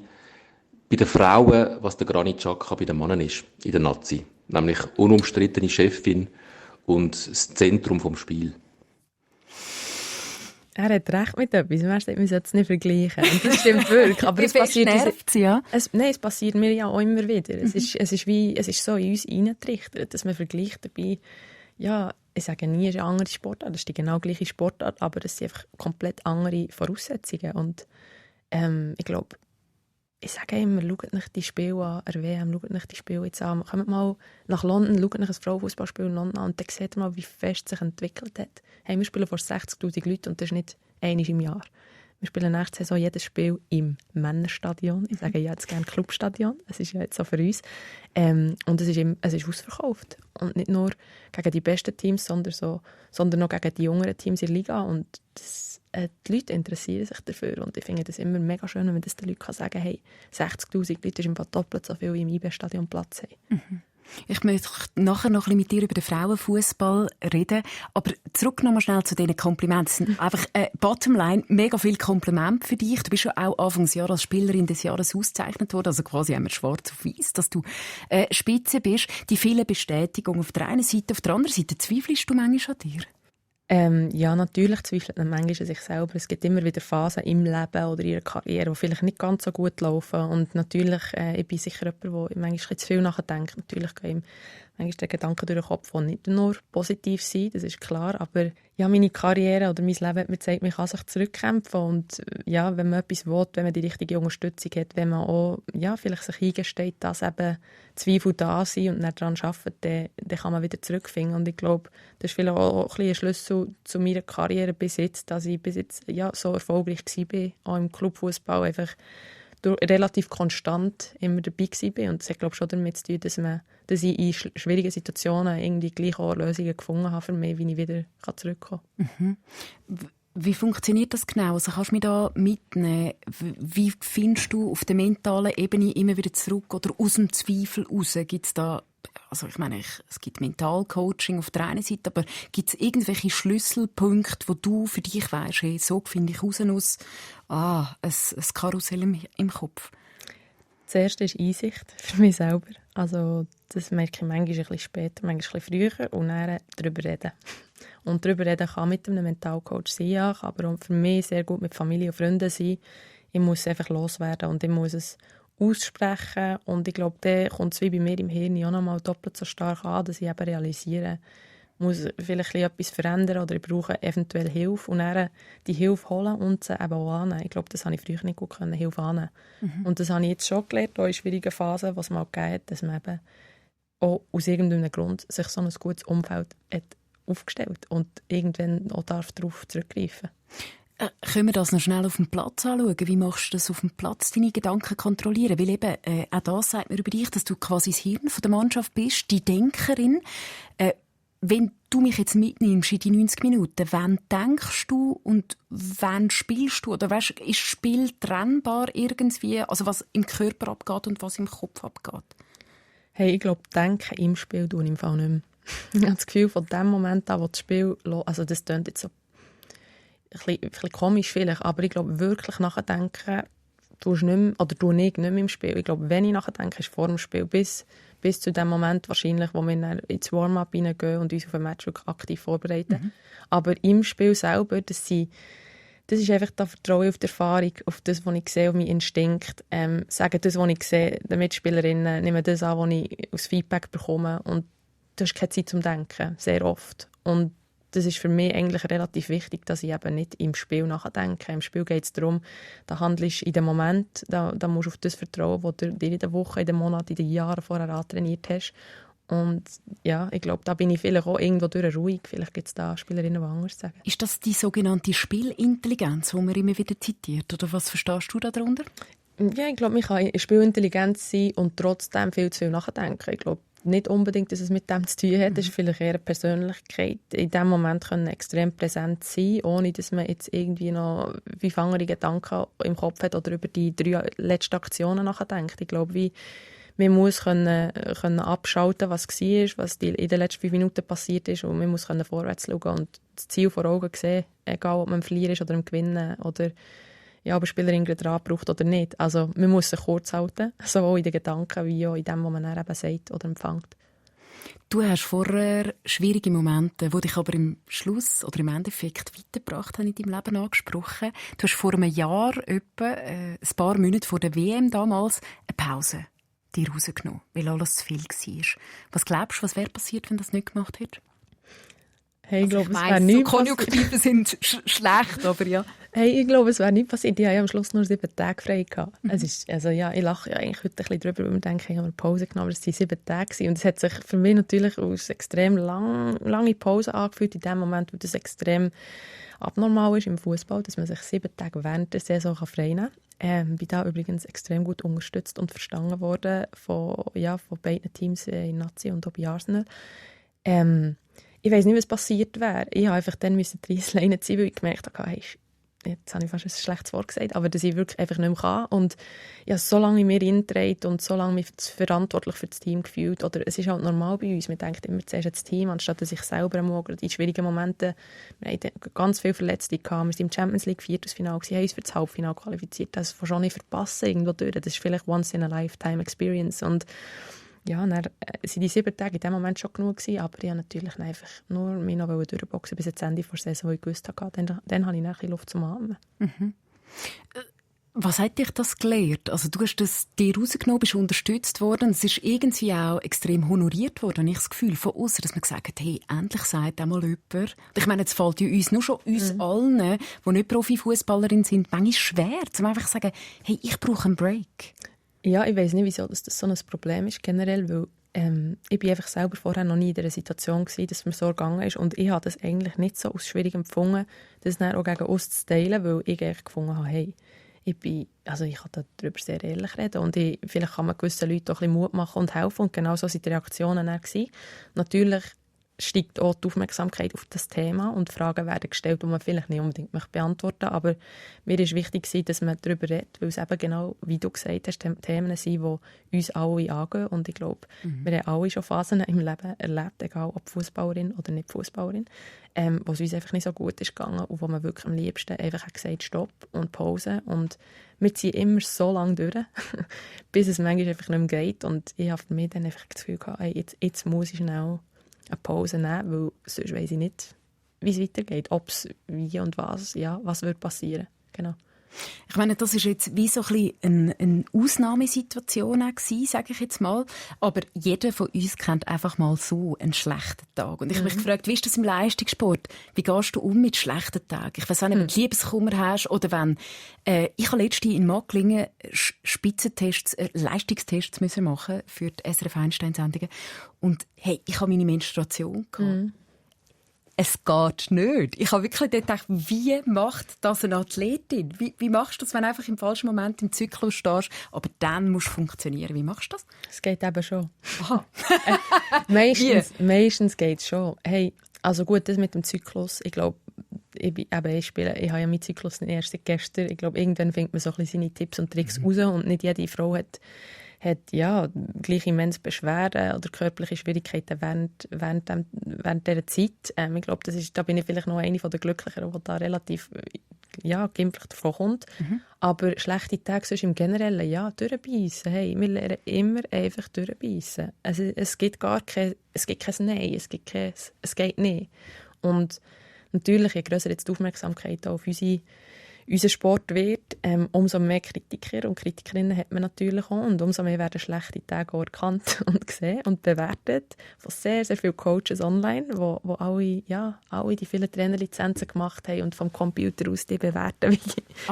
bei den Frauen, was der Granit Xhaka bei den Männern ist, in der Nazi. Nämlich unumstrittene Chefin und das Zentrum vom Spiel. Er hat recht mit etwas. Man sollte es nicht vergleichen. Und das stimmt wirklich. Aber es passiert es passiert mir ja auch immer wieder. Es ist so in uns hineingetrichtert, dass man vergleicht dabei. Ja, ich sage nie, es ist eine andere Sportart. Es ist die genau gleiche Sportart, aber es sind einfach komplett andere Voraussetzungen. Und ich glaube, ich sage immer, schaut nicht die Spiele an, der WM, schaut nicht die Spiele jetzt an. Kommt mal nach London, schaut nicht ein Frauenfußballspiel in London an und dann seht ihr mal, wie fest sich entwickelt hat. Hey, wir spielen vor 60'000 Leuten und das ist nicht einmal im Jahr. Wir spielen nächste Saison jedes Spiel im Männerstadion. Ich sage ja jetzt gerne Clubstadion. Es ist ja jetzt so für uns. Und es ist ausverkauft. Und nicht nur gegen die besten Teams, sondern auch gegen die jüngeren Teams in der Liga. Und die Leute interessieren sich dafür. Und ich finde das immer mega schön, wenn man das den Leuten sagen kann, hey, 60'000 Leute ist im Fall doppelt so viel wie im IB-Stadion Platz haben. Ich möchte nachher noch ein bisschen mit dir über den Frauenfußball reden. Aber zurück noch mal schnell zu diesen Komplimenten. Einfach Bottomline, mega viel Kompliment für dich. Du bist ja auch Anfangsjahr als Spielerin des Jahres ausgezeichnet worden. Also quasi haben wir schwarz auf weiß, dass du Spitze bist. Die vielen Bestätigungen auf der einen Seite, auf der anderen Seite zweifelst du manchmal an dir? Ja, natürlich zweifelt man manchmal an sich selber. Es gibt immer wieder Phasen im Leben oder in ihrer Karriere, die vielleicht nicht ganz so gut laufen. Und natürlich, ich bin sicher jemand, der manchmal zu viel nachdenkt. Natürlich gehen ihm manchmal die Gedanken durch den Kopf, die nicht nur positiv sind, das ist klar. Aber ja, meine Karriere oder mein Leben hat mir gezeigt, man kann sich zurückkämpfen. Und ja, wenn man etwas will, wenn man die richtige Unterstützung hat, wenn man auch vielleicht sich eingesteht, dass eben Zweifel da sind und nicht daran arbeitet, dann kann man wieder zurückfinden. Und ich glaube, das ist vielleicht auch ein Schlüssel zu meiner Karriere bis jetzt, dass ich bis jetzt so erfolgreich war, auch im Clubfußball einfach relativ konstant immer dabei war. Und das hat, glaube ich, schon damit zu tun, dass ich in schwierigen Situationen irgendwie gleich auch Lösungen gefunden habe für mich, wie ich wieder zurückkommen kann. Wie funktioniert das genau? Also kannst du mich da mitnehmen? Wie findest du auf der mentalen Ebene immer wieder zurück oder aus dem Zweifel raus? Gibt's da, also ich meine, es gibt Mentalcoaching auf der einen Seite, aber gibt es irgendwelche Schlüsselpunkte, wo du für dich weisst, hey, so finde ich raus aus, ein Karussell im Kopf? Das erste ist Einsicht für mich selber. Also das merke ich manchmal ein bisschen später, manchmal ein bisschen früher und dann darüber reden. Und darüber reden kann mit einem Mentalcoach sein, ja, aber auch für mich sehr gut mit Familie und Freunden sein. Ich muss es einfach loswerden und ich muss es aussprechen. Und ich glaube, dann kommt es wie bei mir im Hirn auch noch mal doppelt so stark an, dass ich eben realisiere, ich muss vielleicht etwas verändern oder ich brauche eventuell Hilfe. Und dann die Hilfe holen und sie eben auch annehmen. Ich glaube, das habe ich früher nicht gut können, Hilfe annehmen. Und das habe ich jetzt schon gelernt, auch in schwierigen Phasen, was es mal gegeben hat, dass man eben auch aus irgendeinem Grund sich so ein gutes Umfeld hat aufgestellt und irgendwann auch darauf zurückgreifen. Können wir das noch schnell auf dem Platz anschauen? Wie machst du das auf dem Platz, deine Gedanken kontrollieren? Weil eben, auch das sagt mir über dich, dass du quasi das Hirn von der Mannschaft bist, die Denkerin. Wenn du mich jetzt mitnimmst in die 90 Minuten, wann denkst du und wann spielst du? Oder weißt, ist das Spiel trennbar irgendwie? Also was im Körper abgeht und was im Kopf abgeht? Hey, ich glaube, denken im Spiel tue ich im Fall nicht mehr. Ich habe das Gefühl, von dem Moment an, wo das Spiel also das klingt jetzt so ein bisschen komisch vielleicht, aber ich glaube, wirklich nachdenken tue ich nicht mehr im Spiel. Ich glaube, wenn ich nachdenke, ist vor dem Spiel bis zu dem Moment wahrscheinlich, wo wir dann ins Warm-up hineingehen und uns auf ein Match wirklich aktiv vorbereiten. Aber im Spiel selber, das ist einfach, da vertraue ich auf die Erfahrung, auf das, was ich sehe, auf meinen Instinkt. Sagen das, was ich sehe, den Mitspielerinnen, nehmen das an, was ich aus Feedback bekomme. Und du hast keine Zeit zum Denken, sehr oft. Und das ist für mich eigentlich relativ wichtig, dass ich eben nicht im Spiel nachdenke. Im Spiel geht es darum, da handelst du in dem Moment, da musst du auf das vertrauen, was du dir in der Woche, in den Monaten, in den Jahren vorher antrainiert hast. Und ja, ich glaube, da bin ich vielleicht auch irgendwo durch ruhig. Vielleicht gibt es da Spielerinnen, die anders sagen. Ist das die sogenannte Spielintelligenz, die man immer wieder zitiert? Oder was verstehst du darunter? Ja, ich glaube, man kann Spielintelligenz sein und trotzdem viel zu viel nachdenken. Ich glaube nicht unbedingt, dass es mit dem zu tun hat. Das ist vielleicht eher eine Persönlichkeit. In diesem Moment können extrem präsent sein, ohne dass man jetzt irgendwie noch 5 andere Gedanken im Kopf hat oder über die 3 letzten Aktionen nachdenkt. Ich glaube, man muss können abschalten, was war, was in den letzten 5 Minuten passiert ist, und man muss vorwärts schauen und das Ziel vor Augen sehen, egal ob man im Verlieren ist oder im Gewinnen oder ob eine Spielerin dran braucht oder nicht. Also man muss sich kurz halten, sowohl in den Gedanken wie auch in dem, was man dann eben sagt oder empfängt. Du hast vorher schwierige Momente, die dich aber im Schluss oder im Endeffekt weitergebracht haben in deinem Leben angesprochen. Du hast vor einem Jahr, etwa ein paar Monate vor der WM damals, eine Pause dir rausgenommen, weil alles zu viel war. Was glaubst du, was wäre passiert, wenn du das nicht gemacht hättest? Hey, ich glaube, es wäre nicht Konjunktive sind schlecht, aber ja. Hey, ich glaube, es wäre nicht passiert. Ich hatte am Schluss nur 7 Tage frei gehabt. Es ist, also ja, ich lache ja eigentlich heute ein bisschen drüber, weil ich denke, ich habe eine Pause genommen, aber es waren 7 Tage. Und es hat sich für mich natürlich als extrem lange Pause angefühlt in dem Moment, wo das extrem abnormal ist im Fußball, dass man sich 7 Tage während der Saison frei nehmen kann. Bin da übrigens extrem gut unterstützt und verstanden worden von beiden Teams in Nazi und auch bei Arsenal. Ich weiss nicht, was passiert wäre. Ich musste einfach dann die Reißleine ziehen, weil ich gemerkt habe, hey, jetzt habe ich fast ein schlechtes Wort gesagt, aber dass ich wirklich einfach nicht mehr kann. Und ich habe so lange in mir hineingetragen und so lange mich verantwortlich für das Team gefühlt. Oder es ist halt normal bei uns, man denkt immer zuerst an das Team, anstatt dass ich selber einmal in schwierigen Momenten, wir hatten ganz viele Verletzte gehabt, wir sind im Champions League Viertelfinale gewesen, haben uns für das Halbfinale qualifiziert. Das kannst du schon nicht verpassen irgendwo durch. Das ist vielleicht once in a lifetime experience. Und ja, dann sind die 7 Tage in dem Moment schon genug gewesen, aber ich wollte natürlich einfach nur mich noch durchboxen bis zum Ende der Saison, wo ich gewusst habe, dann habe ich ein Luft zum Atmen. Mhm. Was hat dich das gelehrt? Also du hast das dir rausgenommen, bist unterstützt worden. Es ist irgendwie auch extrem honoriert worden, habe ich das Gefühl, von außen, dass man gesagt hat, hey, endlich sagt einmal jemand. Und ich meine, jetzt fällt ja uns, nur schon uns allen, die nicht Profifußballerin sind, manchmal schwer, um einfach zu sagen, hey, ich brauche einen Break. Ja, ich weiss nicht, wieso das so ein Problem ist generell, weil ich bin einfach selber vorher noch nie in dieser Situation gewesen, dass es mir so gegangen ist und ich habe das eigentlich nicht so als schwierig empfunden, das dann auch gegen uns zu teilen, weil ich eigentlich gefunden habe, hey, ich kann darüber sehr ehrlich reden und vielleicht kann man gewissen Leuten auch ein bisschen Mut machen und helfen und genau so waren die Reaktionen dann gewesen. Natürlich steigt auch die Aufmerksamkeit auf das Thema und Fragen werden gestellt, die man vielleicht nicht unbedingt beantworten möchte. Aber mir ist wichtig, dass man darüber redet, weil es eben genau, wie du gesagt hast, Themen sind, die uns alle angehen. Und ich glaube, wir haben alle schon Phasen im Leben erlebt, egal ob Fußballerin oder nicht Fußballerin, wo es uns einfach nicht so gut ist gegangen und wo man wirklich am liebsten einfach gesagt Stopp und Pause. Und wir ziehen immer so lange durch, bis es manchmal einfach nicht mehr geht. Und ich habe für mich dann einfach das Gefühl gehabt, hey, jetzt muss ich schnell eine Pause nehmen, weil sonst weiss ich nicht, wie es weitergeht, ob es wie und was wird passieren. Genau. Ich meine, das ist jetzt wie so ein bisschen eine Ausnahmesituation gewesen, sage ich jetzt mal. Aber jeder von uns kennt einfach mal so einen schlechten Tag. Und ich habe mich gefragt, wie ist das im Leistungssport? Wie gehst du um mit schlechten Tagen? Ich weiss auch nicht, wenn du Liebeskummer hast oder wenn... ich habe letztens in Magglingen Spitzentests, Leistungstests müssen machen für die SRF Einstein-Sendungen. Und hey, ich habe meine Menstruation gehabt. Es geht nicht. Ich habe wirklich gedacht, wie macht das eine Athletin? Wie machst du das, wenn du einfach im falschen Moment im Zyklus stehst, aber dann musst du funktionieren? Wie machst du das? Es geht eben schon. Aha. Meistens geht es schon. Hey, also gut, das mit dem Zyklus, ich glaube, ich habe ja meinen Zyklus nicht erst seit gestern. Ich glaube, irgendwann findet man so ein bisschen seine Tipps und Tricks raus und nicht jede Frau hat gleich immens Beschwerden oder körperliche Schwierigkeiten während dieser Zeit. Ich glaube, da bin ich vielleicht noch eine der Glücklicheren, die da relativ glimpflich davon kommt. Aber schlechte Tage sonst im Generellen, durchbeissen. Hey, wir lernen immer einfach durchbeissen. Also, es gibt kein Nein, es geht nicht. Und natürlich, je grösser jetzt die Aufmerksamkeit auf unser Sport wird, umso mehr Kritiker und Kritikerinnen hat man natürlich auch. Und umso mehr werden schlechte Tage auch erkannt und gesehen und bewertet von sehr, sehr vielen Coaches online, wo alle die vielen Trainerlizenzen gemacht haben und vom Computer aus die bewerten.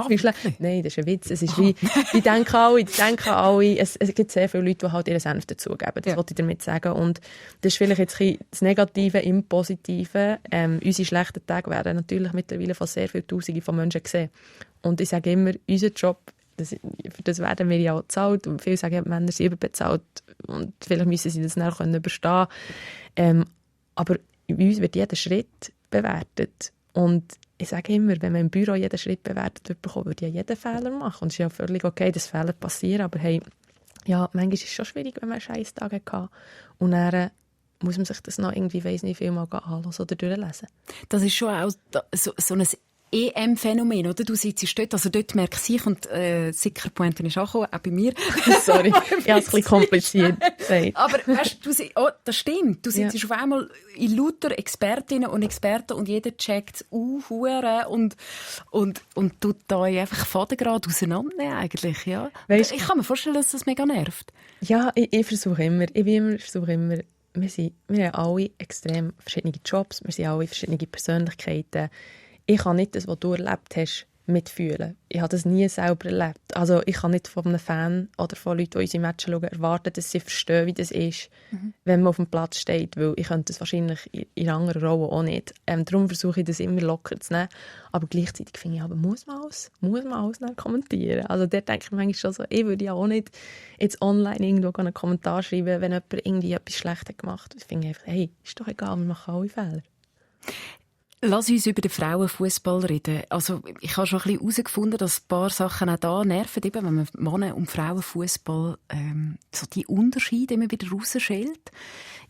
Wie schlecht. Nein, das ist ein Witz. Es ist die denken alle. Es gibt sehr viele Leute, die halt ihren Senf dazugeben. Das wollte ich damit sagen. Und das ist vielleicht jetzt das Negative im Positiven. Unsere schlechten Tage werden natürlich mittlerweile von sehr vielen Tausenden von Menschen gesehen. Und ich sage immer, unser Job, für das werden wir ja auch bezahlt. Und viele sagen, Männer sind überbezahlt. Und vielleicht müssen sie das dann überstehen können. Aber bei uns wird jeder Schritt bewertet. Und ich sage immer, wenn man im Büro jeden Schritt bewertet wird, würde ja jeden Fehler machen. Und es ist ja völlig okay, dass Fehler passieren. Aber hey, manchmal ist es schon schwierig, wenn man einen Scheisstag hatte. Und dann muss man sich das noch irgendwie, weiss nicht, viel mal anhören oder durchlesen. Das ist schon auch so ein EM-Phänomen, oder? Du sitzt dort, also dort merke ich, und Sickerpointe ist auch bei mir. Sorry, ich habe es ein bisschen kompliziert gesagt. Aber weißt, das stimmt. Du sitzt auf einmal in lauter Expertinnen und Experten und jeder checkt es und tut da einfach Fadengrad auseinandernehmen eigentlich, ja. Weißt, ich kann mir vorstellen, dass das mega nervt. Ja, ich versuche immer. Wir haben alle extrem verschiedene Jobs, wir sind alle verschiedene Persönlichkeiten. Ich kann nicht das, was du erlebt hast, mitfühlen. Ich habe das nie selber erlebt. Also ich kann nicht von einem Fan oder von Leuten, die unsere Matches schauen, erwarten, dass sie verstehen, wie das ist, wenn man auf dem Platz steht, weil ich könnte das wahrscheinlich in anderen Rollen auch nicht. Darum versuche ich das immer locker zu nehmen. Aber gleichzeitig finde ich, muss man alles kommentieren. Also dort denke ich manchmal schon so, ich würde ja auch nicht jetzt online irgendwo einen Kommentar schreiben, wenn jemand irgendwie etwas Schlechtes gemacht hat. Ich finde einfach, hey, ist doch egal, wir machen alle Fehler. Lass uns über den Frauenfußball reden. Also, ich habe schon ein bisschen herausgefunden, dass ein paar Sachen auch da nerven, eben, wenn man Männer- und Frauenfußball so die Unterschiede immer wieder rausschält.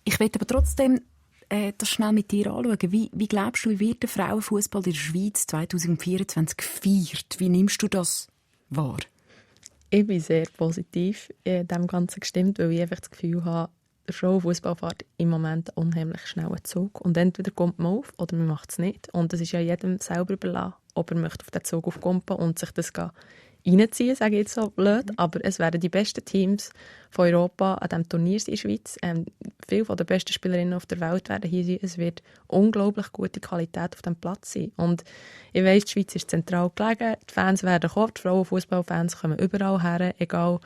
Ich möchte aber trotzdem das schnell mit dir anschauen. Wie glaubst du, wie wird der Frauenfußball in der Schweiz 2024 gefeiert? Wie nimmst du das wahr? Ich bin sehr positiv dem Ganzen gestimmt, weil ich einfach das Gefühl habe, der Frauenfußball fährt im Moment einen unheimlich schnellen Zug. Und entweder kommt man auf oder man macht es nicht. Und es ist ja jedem selber überlassen, ob er möchte auf den Zug aufkommen und sich das reinziehen, sage ich jetzt so blöd. Aber es werden die besten Teams von Europa an diesem Turnier in der Schweiz. Viele von den besten Spielerinnen auf der Welt werden hier sein. Es wird unglaublich gute Qualität auf dem Platz sein. Und ich weiss, die Schweiz ist zentral gelegen. Die Fans werden kommen, die Frauenfußballfans kommen überall her, egal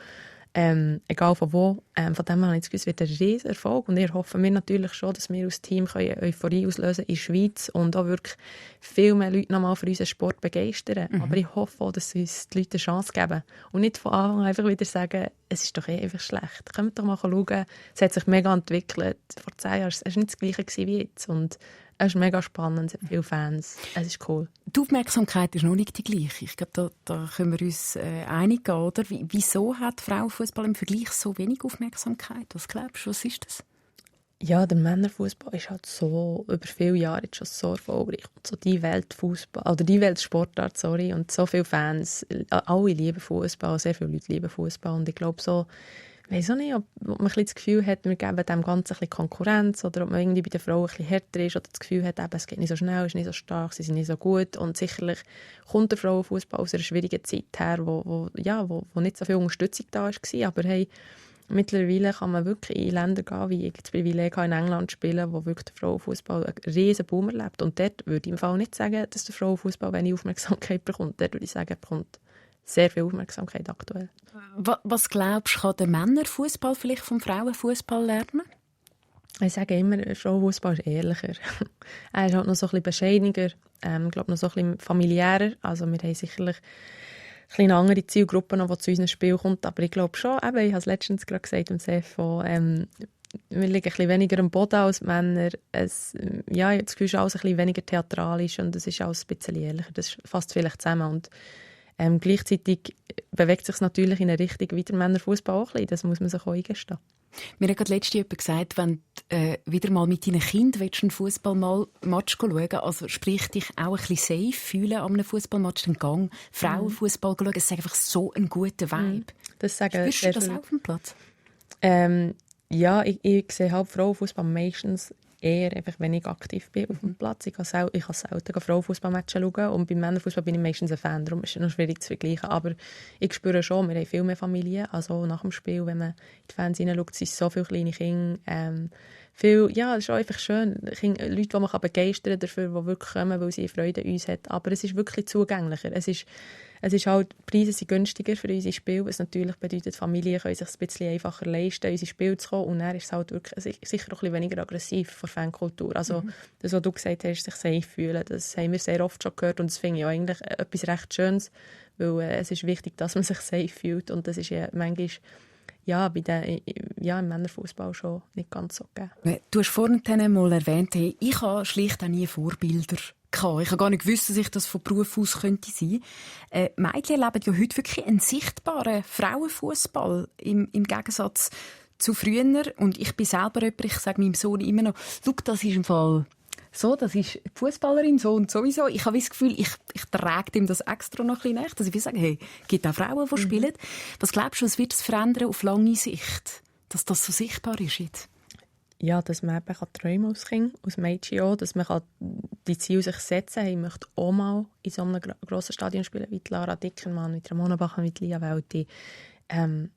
von wo. Von dem her habe ich das Gefühl, es wird ein riesen Erfolg. Und wir hoffen wir natürlich schon, dass wir als Team Euphorie auslösen in der Schweiz und auch wirklich viel mehr Leute nochmal für unseren Sport begeistern. Aber ich hoffe auch, dass uns die Leute eine Chance geben. Und nicht von Anfang an einfach wieder sagen, es ist doch einfach schlecht. Kommt doch mal schauen. Es hat sich mega entwickelt. Vor 10 Jahren war es nicht das Gleiche wie jetzt. Und es ist mega spannend, es hat viele Fans. Es ist cool. Die Aufmerksamkeit ist noch nicht die gleiche. Ich glaube, da können wir uns einig gehen, oder? Wieso hat Frauenfußball im Vergleich so wenig Aufmerksamkeit? Was glaubst du, was ist das? Ja, der Männerfußball ist halt so über viele Jahre jetzt schon so erfolgreich. Und so die Weltfußball, oder die Weltsportart, sorry. Und so viele Fans, alle lieben Fußball, sehr viele Leute lieben Fußball. Und ich glaube so, ich weiss auch nicht, ob man ein bisschen das Gefühl hat, wir geben dem Ganzen ein bisschen Konkurrenz oder ob man irgendwie bei den Frauen ein bisschen härter ist oder das Gefühl hat, eben, es geht nicht so schnell, ist nicht so stark, sie sind nicht so gut. Und sicherlich kommt der Frauenfußball aus einer schwierigen Zeit her, wo nicht so viel Unterstützung da war. Aber hey, mittlerweile kann man wirklich in Länder gehen, wie ich das Privileg habe, in England spielen, wo wirklich der Frauenfußball einen riesen Boom erlebt. Und dort würde ich im Fall nicht sagen, dass der Frauenfußball wenig Aufmerksamkeit bekommt. Dort würde ich sagen, er bekommt sehr viel Aufmerksamkeit aktuell. Was glaubst du, kann der Männerfußball vielleicht vom Frauenfußball lernen? Ich sage immer, der Frauenfußball ist ehrlicher. Er ist halt noch so ein bisschen bescheidener, ich glaube noch so ein bisschen familiärer. Also wir haben sicherlich eine andere Zielgruppe noch, die zu unserem Spiel kommt. Aber ich glaube schon, eben, ich habe es letztens gerade gesagt im CFO, wir liegen ein bisschen weniger am Boden als Männer. Ich habe das Gefühl, es ist alles ein bisschen weniger theatralisch und es ist alles ein bisschen ehrlicher. Das fasst vielleicht zusammen. Und gleichzeitig bewegt sich es natürlich in eine Richtung wie der Männerfußball auch ein bisschen. Das muss man sich auch eingestehen. Mir hat gerade letztens jemand gesagt, wenn du wieder mal mit deinen Kindern einen Fußballmatch schauen, also sprich dich auch ein bisschen safe fühlen an einem Fußballmatch, den Gang Frauenfußball schauen, es ist einfach so ein guter Vibe. Das sagen Spürst du das auch auf dem Platz? Ja, ich sehe halt Frauenfußball meistens eher einfach, wenn ich aktiv bin auf dem Platz. Ich kann selten Frauenfußballmatches schauen und beim Männerfußball bin ich meistens ein Fan, darum ist es noch schwierig zu vergleichen. Aber ich spüre schon, wir haben viel mehr Familien, also nach dem Spiel, wenn man in die Fans hineinschaut, sind so viele kleine Kinder. Es ist auch einfach schön, Leute, die man begeistern kann dafür, die wirklich kommen, weil sie Freude an uns haben. Aber es ist wirklich zugänglicher. Es ist halt, die Preise sind günstiger für unsere Spiele, was natürlich bedeutet, Familien können sich ein bisschen einfacher leisten, in unsere Spiele zu kommen. Und dann ist es halt wirklich sicher auch ein bisschen weniger aggressiv von Fankultur. Also das, was du gesagt hast, sich safe fühlen, das haben wir sehr oft schon gehört und das finde ich auch eigentlich etwas recht Schönes, weil es ist wichtig, dass man sich safe fühlt und das ist ja manchmal im Männerfußball schon nicht ganz so gegeben. Du hast vorhin mal erwähnt, ich habe schlicht auch nie Vorbilder gehabt. Ich habe gar nicht gewusst, dass ich das von Beruf aus könnte sein. Mädchen erleben ja heute wirklich einen sichtbaren Frauenfußball im Gegensatz zu früher. Und ich bin selber jemand, ich sage meinem Sohn immer noch, schau, das ist im Fall so, das ist die Fußballerin so und sowieso. Ich habe das Gefühl, ich trage ihm das extra noch ein bisschen nach, dass ich will sagen, hey, es gibt auch Frauen, die spielen. Was glaubst du, was wird das verändern auf lange Sicht, dass das so sichtbar ist jetzt? Ja, dass man eben träumen als Kind, als Mädchen auch, dass man die Ziele sich setzen kann. Ich möchte auch mal in so einem grossen Stadion spielen, wie Lara Dickermann, wie Ramona Bachmann, wie Lia Welti. Und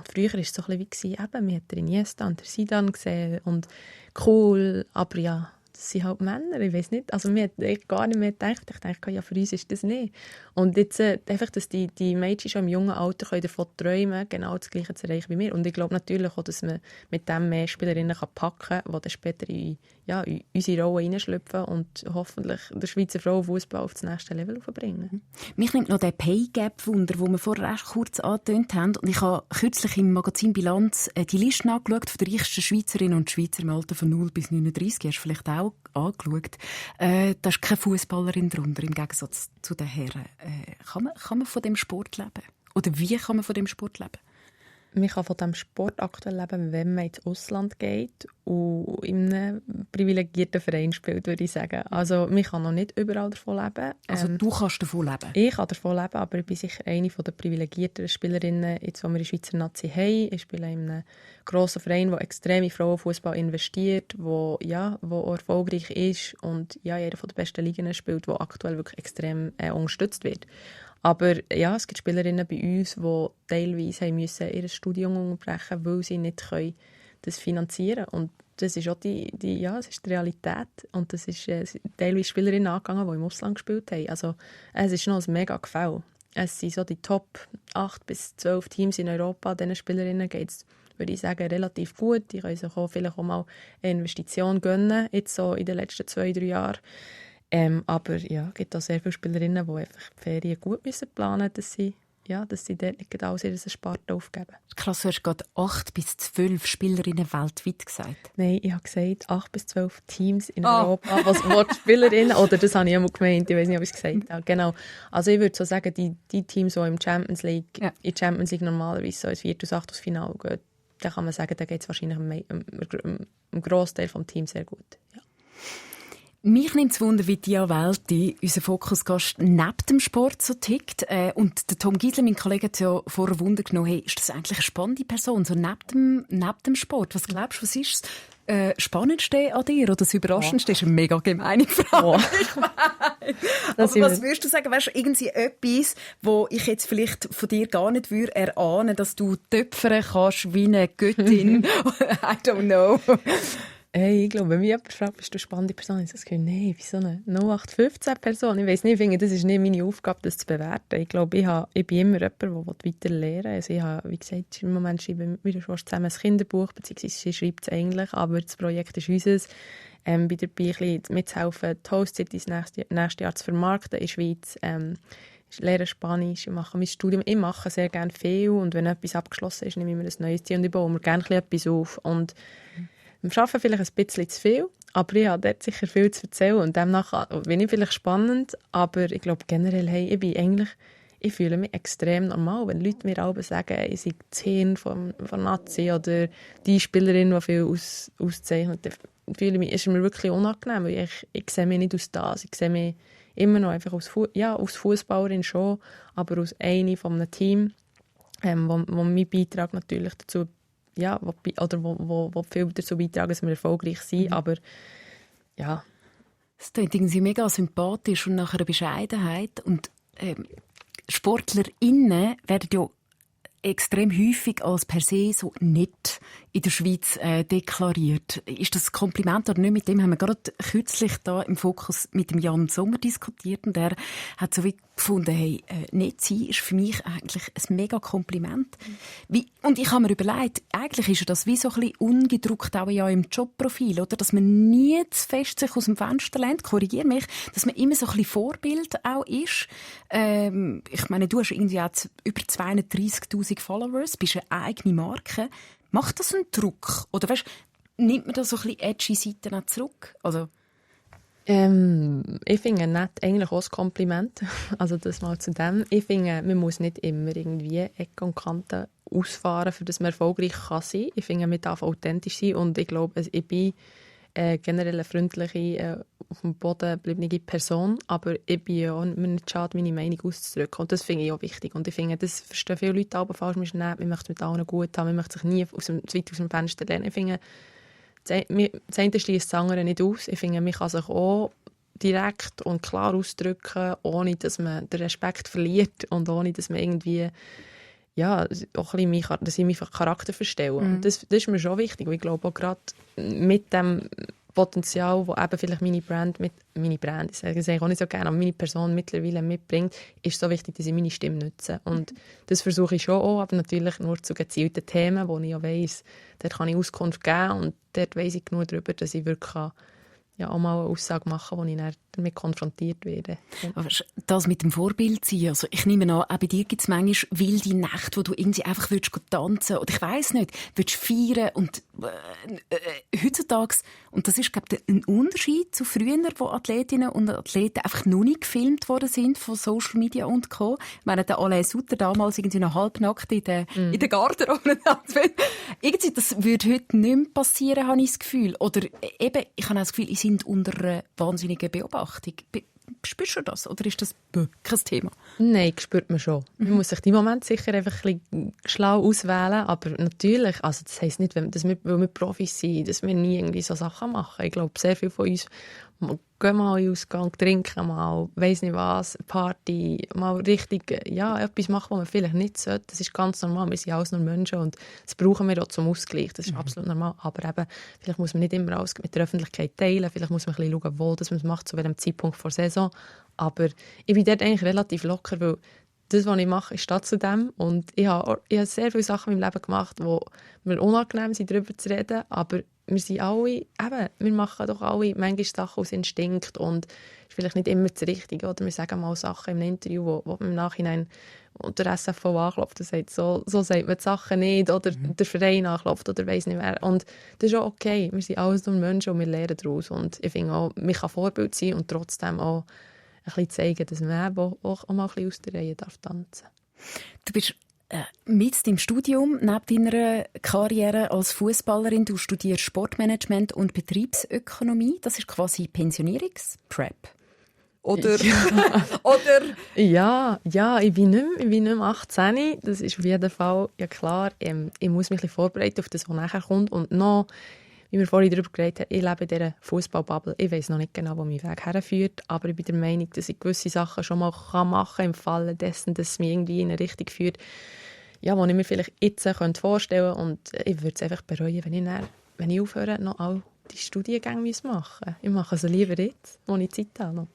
früher war es so ein bisschen, eben, man hat den Iniesta und den Zidane gesehen und cool, aber ja, das sind halt Männer, ich weiß nicht. Also mir hat gar nicht mehr gedacht. Ich dachte, ja, für uns ist das nicht. Und jetzt einfach, dass die Mädchen schon im jungen Alter davon träumen können, genau das Gleiche zu erreichen wie wir. Und ich glaube natürlich auch, dass man mit dem mehr Spielerinnen packen kann, die dann später in unsere Rolle hineinschlüpfen und hoffentlich den Schweizer Frauenfußball auf das nächste Level bringen. Mich nimmt noch der Pay-Gap-Wunder, den wir vorher recht kurz angetönt haben. Und ich habe kürzlich im Magazin Bilanz die Liste angeschaut von den reichsten Schweizerinnen und Schweizer im Alter von 0 bis 39. Hast du vielleicht auch angeschaut. Da ist keine Fußballerin drunter, im Gegensatz zu den Herren. Kann man von dem Sport leben? Oder wie kann man von dem Sport leben? Man kann von diesem Sport aktuell leben, wenn man ins Ausland geht und in einem privilegierten Verein spielt, würde ich sagen. Also man kann noch nicht überall davon leben. Also du kannst davon leben? Ich kann davon leben, aber ich bin sicher eine der privilegierteren Spielerinnen, jetzt, die wir in der Schweizer Nazi haben. Ich spiele in einem grossen Verein, der extrem in Frauenfußball investiert, wo erfolgreich ist und jeder von den besten Ligen spielt, der aktuell wirklich extrem unterstützt wird. Aber ja, es gibt Spielerinnen bei uns, die teilweise haben müssen ihr Studium unterbrechen, weil sie nicht das finanzieren können. Und das ist auch es ist die Realität. Und das ist teilweise Spielerinnen angegangen, die im Ausland gespielt haben. Also es ist noch ein mega Gefälle. Es sind so die Top 8 bis 12 Teams in Europa. Diesen Spielerinnen geht es, würde ich sagen, relativ gut. Die können sich vielleicht auch mal eine Investition gönnen, jetzt so in den letzten 2-3 Jahren. Aber ja, es gibt auch sehr viele Spielerinnen, die einfach die Ferien gut planen müssen, dass sie dort nicht alles ihre Sparte aufgeben. Krass, du hast gerade 8 bis 12 Spielerinnen weltweit gesagt. Nein, ich habe gesagt 8 bis 12 Teams in Europa, was Spielerinnen, oder das habe ich einmal gemeint, ich weiß nicht, ob ich es gesagt habe. Genau. Also ich würde so sagen, die Teams, die in der Champions League normalerweise so ins Viertel- und Achtelfinale gehen, da kann man sagen, da geht es wahrscheinlich im Großteil des Teams sehr gut. Ja. Mich nimmt es Wunder, wie Dia Welti, unser Fokusgast, neben dem Sport so tickt. Und der Tom Giesler, mein Kollege, hat ja vorher Wunder genommen, hey, ist das eigentlich eine spannende Person, so neben dem Sport? Was glaubst du, was ist das Spannendste an dir oder das Überraschendste? Das ist eine mega gemeine Frage. Aber was würdest du sagen, weißt du, irgendwie etwas, wo ich jetzt vielleicht von dir gar nicht erahnen würde, dass du töpfern kannst wie eine Göttin? I don't know. Hey, ich glaube, wenn mich jemand fragt, bist du eine spannende Person, ich sage, nein, wie so eine 0815-Person. Ich weiss nicht, ich finde, das ist nicht meine Aufgabe, das zu bewerten. Ich glaube, ich bin immer jemand, der weiter lernen will. Also ich habe, wie gesagt, im Moment schreiben wir zusammen ein Kinderbuch, beziehungsweise sie schreibt es eigentlich, aber das Projekt ist unseres. Bin dabei ein bisschen mitzuhelfen, die Host Cities nächstes Jahr zu vermarkten in der Schweiz. Ich lehre Spanisch, ich mache mein Studium. Ich mache sehr gerne viel und wenn etwas abgeschlossen ist, nehme ich mir ein neues Ziel und ich baue mir gerne etwas auf. Und wir arbeiten vielleicht ein bisschen zu viel, aber ich habe dort sicher viel zu erzählen und demnach bin ich vielleicht spannend, aber ich glaube generell, hey, ich fühle mich extrem normal, wenn Leute mir alle sagen, ich sei das Hirn von Nazi oder die Spielerin, die viel auszeichnet, dann fühle ich mich, ist mir wirklich unangenehm, weil ich sehe mich nicht aus das, ich sehe mich immer noch einfach als Fußballerin schon, aber als eine von einem Team, wo mein Beitrag natürlich dazu wo viel dazu beitragen, dass wir erfolgreich sind, aber ja. Es klingt irgendwie mega sympathisch und nach einer Bescheidenheit und SportlerInnen werden ja extrem häufig als per se so nicht in der Schweiz deklariert. Ist das ein Kompliment oder nicht? Mit dem haben wir gerade kürzlich da im Fokus mit dem Jan Sommer diskutiert und er hat so wie gefunden, hey, nicht sein ist für mich eigentlich ein mega Kompliment. Und ich habe mir überlegt, eigentlich ist das wie so ein bisschen ungedruckt auch ja im Jobprofil, oder? Dass man nie zu fest sich aus dem Fenster lehnt, korrigiere mich, dass man immer so ein bisschen Vorbild auch ist. Ich meine, du hast irgendwie auch über 32'000 Followers, bist eine eigene Marke. Macht das einen Druck? Oder weißt, nimmt man da so ein bisschen edgy Seiten auch zurück? Also ich finde nett eigentlich auch ein Kompliment. Also das mal zu dem. Ich finde, man muss nicht immer irgendwie Ecken und Kanten ausfahren, für dass man erfolgreich kann sein. Ich finde, man darf authentisch sein und ich glaube, ich bin generell eine freundliche, auf dem Boden bleibende Person, aber ich bin ja auch nicht schade, meine Meinung auszudrücken. Und das finde ich auch wichtig. Und ich finde, das verstehen viele Leute aber falsch. Man möchte es mit allen gut haben, man möchte sich nie zu weit aus dem Fenster lehnen. Ich finde, das eine schliesst das andere nicht aus. Ich finde, man kann sich auch direkt und klar ausdrücken, ohne dass man den Respekt verliert und ohne dass man irgendwie auch ein bisschen dass ich meinen Charakter verstelle. Und das ist mir schon wichtig. Und ich glaube auch gerade mit dem Potenzial, das eben vielleicht meine Brand, ich sage es auch nicht so gerne, aber meine Person mittlerweile mitbringt, ist es so wichtig, dass ich meine Stimme nutze. Und das versuche ich schon auch, aber natürlich nur zu gezielten Themen, wo ich ja weiss, dort kann ich Auskunft geben und dort weiss ich genug darüber, dass ich wirklich auch mal eine Aussage machen kann, damit konfrontiert werde. Ja. Aber das mit dem Vorbild sein, also ich nehme an, auch bei dir gibt es manchmal wilde Nächte, wo du irgendwie einfach tanzen oder ich weiss nicht, willst feiern und heutzutage, und das ist, glaube ich, ein Unterschied zu früher, wo Athletinnen und Athleten einfach noch nicht gefilmt worden sind von Social Media und Co. Wenn der Alain Sutter damals irgendwie noch halbnackt in der Garderobe irgendwie, das würde heute nicht mehr passieren, habe ich das Gefühl. Oder eben, ich habe auch das Gefühl, sie sind unter einer wahnsinnigen Beobachtung. Spürst du das? Oder ist das kein Thema? Nein, spürt man schon. Man muss sich die Momente sicher einfach ein bisschen schlau auswählen. Aber natürlich, also das heisst nicht, weil wir Profis sind, dass wir nie irgendwie so Sachen machen. Ich glaube, sehr viele von uns gehen mal in den Ausgang, trinken mal, weiss nicht was, Party, mal richtig, etwas machen, was man vielleicht nicht sollte. Das ist ganz normal. Wir sind alles nur Menschen und das brauchen wir auch zum Ausgleich. Das ist absolut normal. Aber eben, vielleicht muss man nicht immer alles mit der Öffentlichkeit teilen. Vielleicht muss man ein bisschen schauen, wo das man es macht, zu welchem Zeitpunkt vor der Saison. Aber ich bin dort eigentlich relativ locker, weil das, was ich mache, ist statt zu dem. Und ich habe sehr viele Sachen in meinem Leben gemacht, wo mir unangenehm sind, darüber zu reden. Aber wir sind alle, wir machen doch alle manchmal Sachen aus Instinkt und ist vielleicht nicht immer das Richtige. Oder wir sagen mal Sachen im Interview, wo man im Nachhinein unter der SFV anklopft und sagt, so sagt man die Sachen nicht. Oder der Verein anklopft oder weiss nicht wer. Und das ist auch okay. Wir sind alles nur Menschen und wir lernen daraus. Und ich finde auch, man kann Vorbild sein und trotzdem auch ein bisschen zeigen, dass man auch mal ein bisschen aus der Reihe tanzen darf. Du bist mit im Studium, neben deiner Karriere als Fußballerin, du studierst Sportmanagement und Betriebsökonomie. Das ist quasi Pensionierungs-Prep. Oder? Oder? Ja, ich bin nicht mehr 18. Das ist auf jeden Fall, ja klar, ich muss mich ein bisschen vorbereiten auf das, was nachher kommt. Und noch, wie wir vorhin darüber geredet haben, ich lebe in dieser Fußballbubble. Ich weiss noch nicht genau, wo mein Weg herführt, aber ich bin der Meinung, dass ich gewisse Sachen schon mal machen kann, im Falle dessen, dass es mich irgendwie in eine Richtung führt, ja, die ich mir vielleicht jetzt vorstellen könnte. Und ich würde es einfach bereuen, wenn ich aufhöre, noch all die Studiengänge machen muss. Ich mache es lieber jetzt, wo ich Zeit habe. Noch.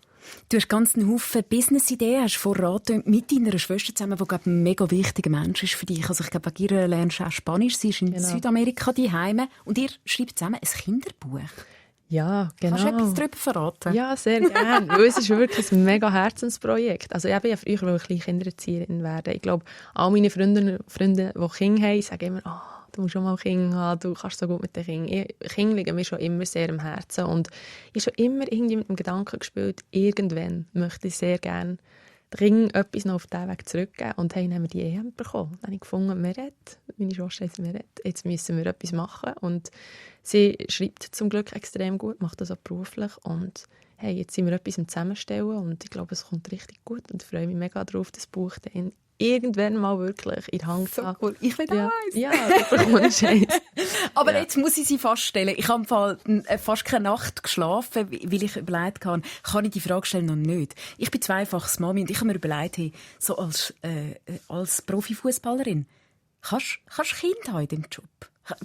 Du hast ganz einen Haufen Business-Ideen, hast vorher mit deiner Schwester zusammen, die ein mega wichtiger Mensch ist für dich. Also ich glaube, bei ihr lernst du auch Spanisch. Sie ist in Südamerika daheim und ihr schreibt zusammen ein Kinderbuch. Ja, genau. Kannst du etwas darüber verraten? Ja, sehr gerne. Weil es ist wirklich ein mega Herzensprojekt. Also ich wollte früher eine Kindererzieherin werden. Ich glaube, all meine Freunde, die Kinder haben, sagen immer, du musst schon mal Kinder haben, du kannst so gut mit den Kindern. Kinder liegen mir schon immer sehr am Herzen. Und ich habe schon immer irgendwie mit dem Gedanken gespielt, irgendwann möchte ich sehr gerne dringend etwas noch auf diesen Weg zurückgeben. Und dann haben wir die EM bekommen. Dann habe ich gefunden, meine Schwester heisst Meret, jetzt müssen wir etwas machen. Und sie schreibt zum Glück extrem gut, macht das auch beruflich. Und hey, jetzt sind wir etwas am Zusammenstellen und ich glaube, es kommt richtig gut. Und ich freue mich mega darauf, das Buch dann irgendwann mal wirklich in die Hand zu haben. Cool. Ich will auch eins. Ja, das bekommst du eins. Aber jetzt muss ich sie feststellen. Ich habe fast keine Nacht geschlafen, weil ich überlegt habe, kann ich die Frage stellen noch nicht. Ich bin zweifaches Mami und ich habe mir überlegt, hey, so als Profifußballerin, kannst du Kinder haben in diesem Job?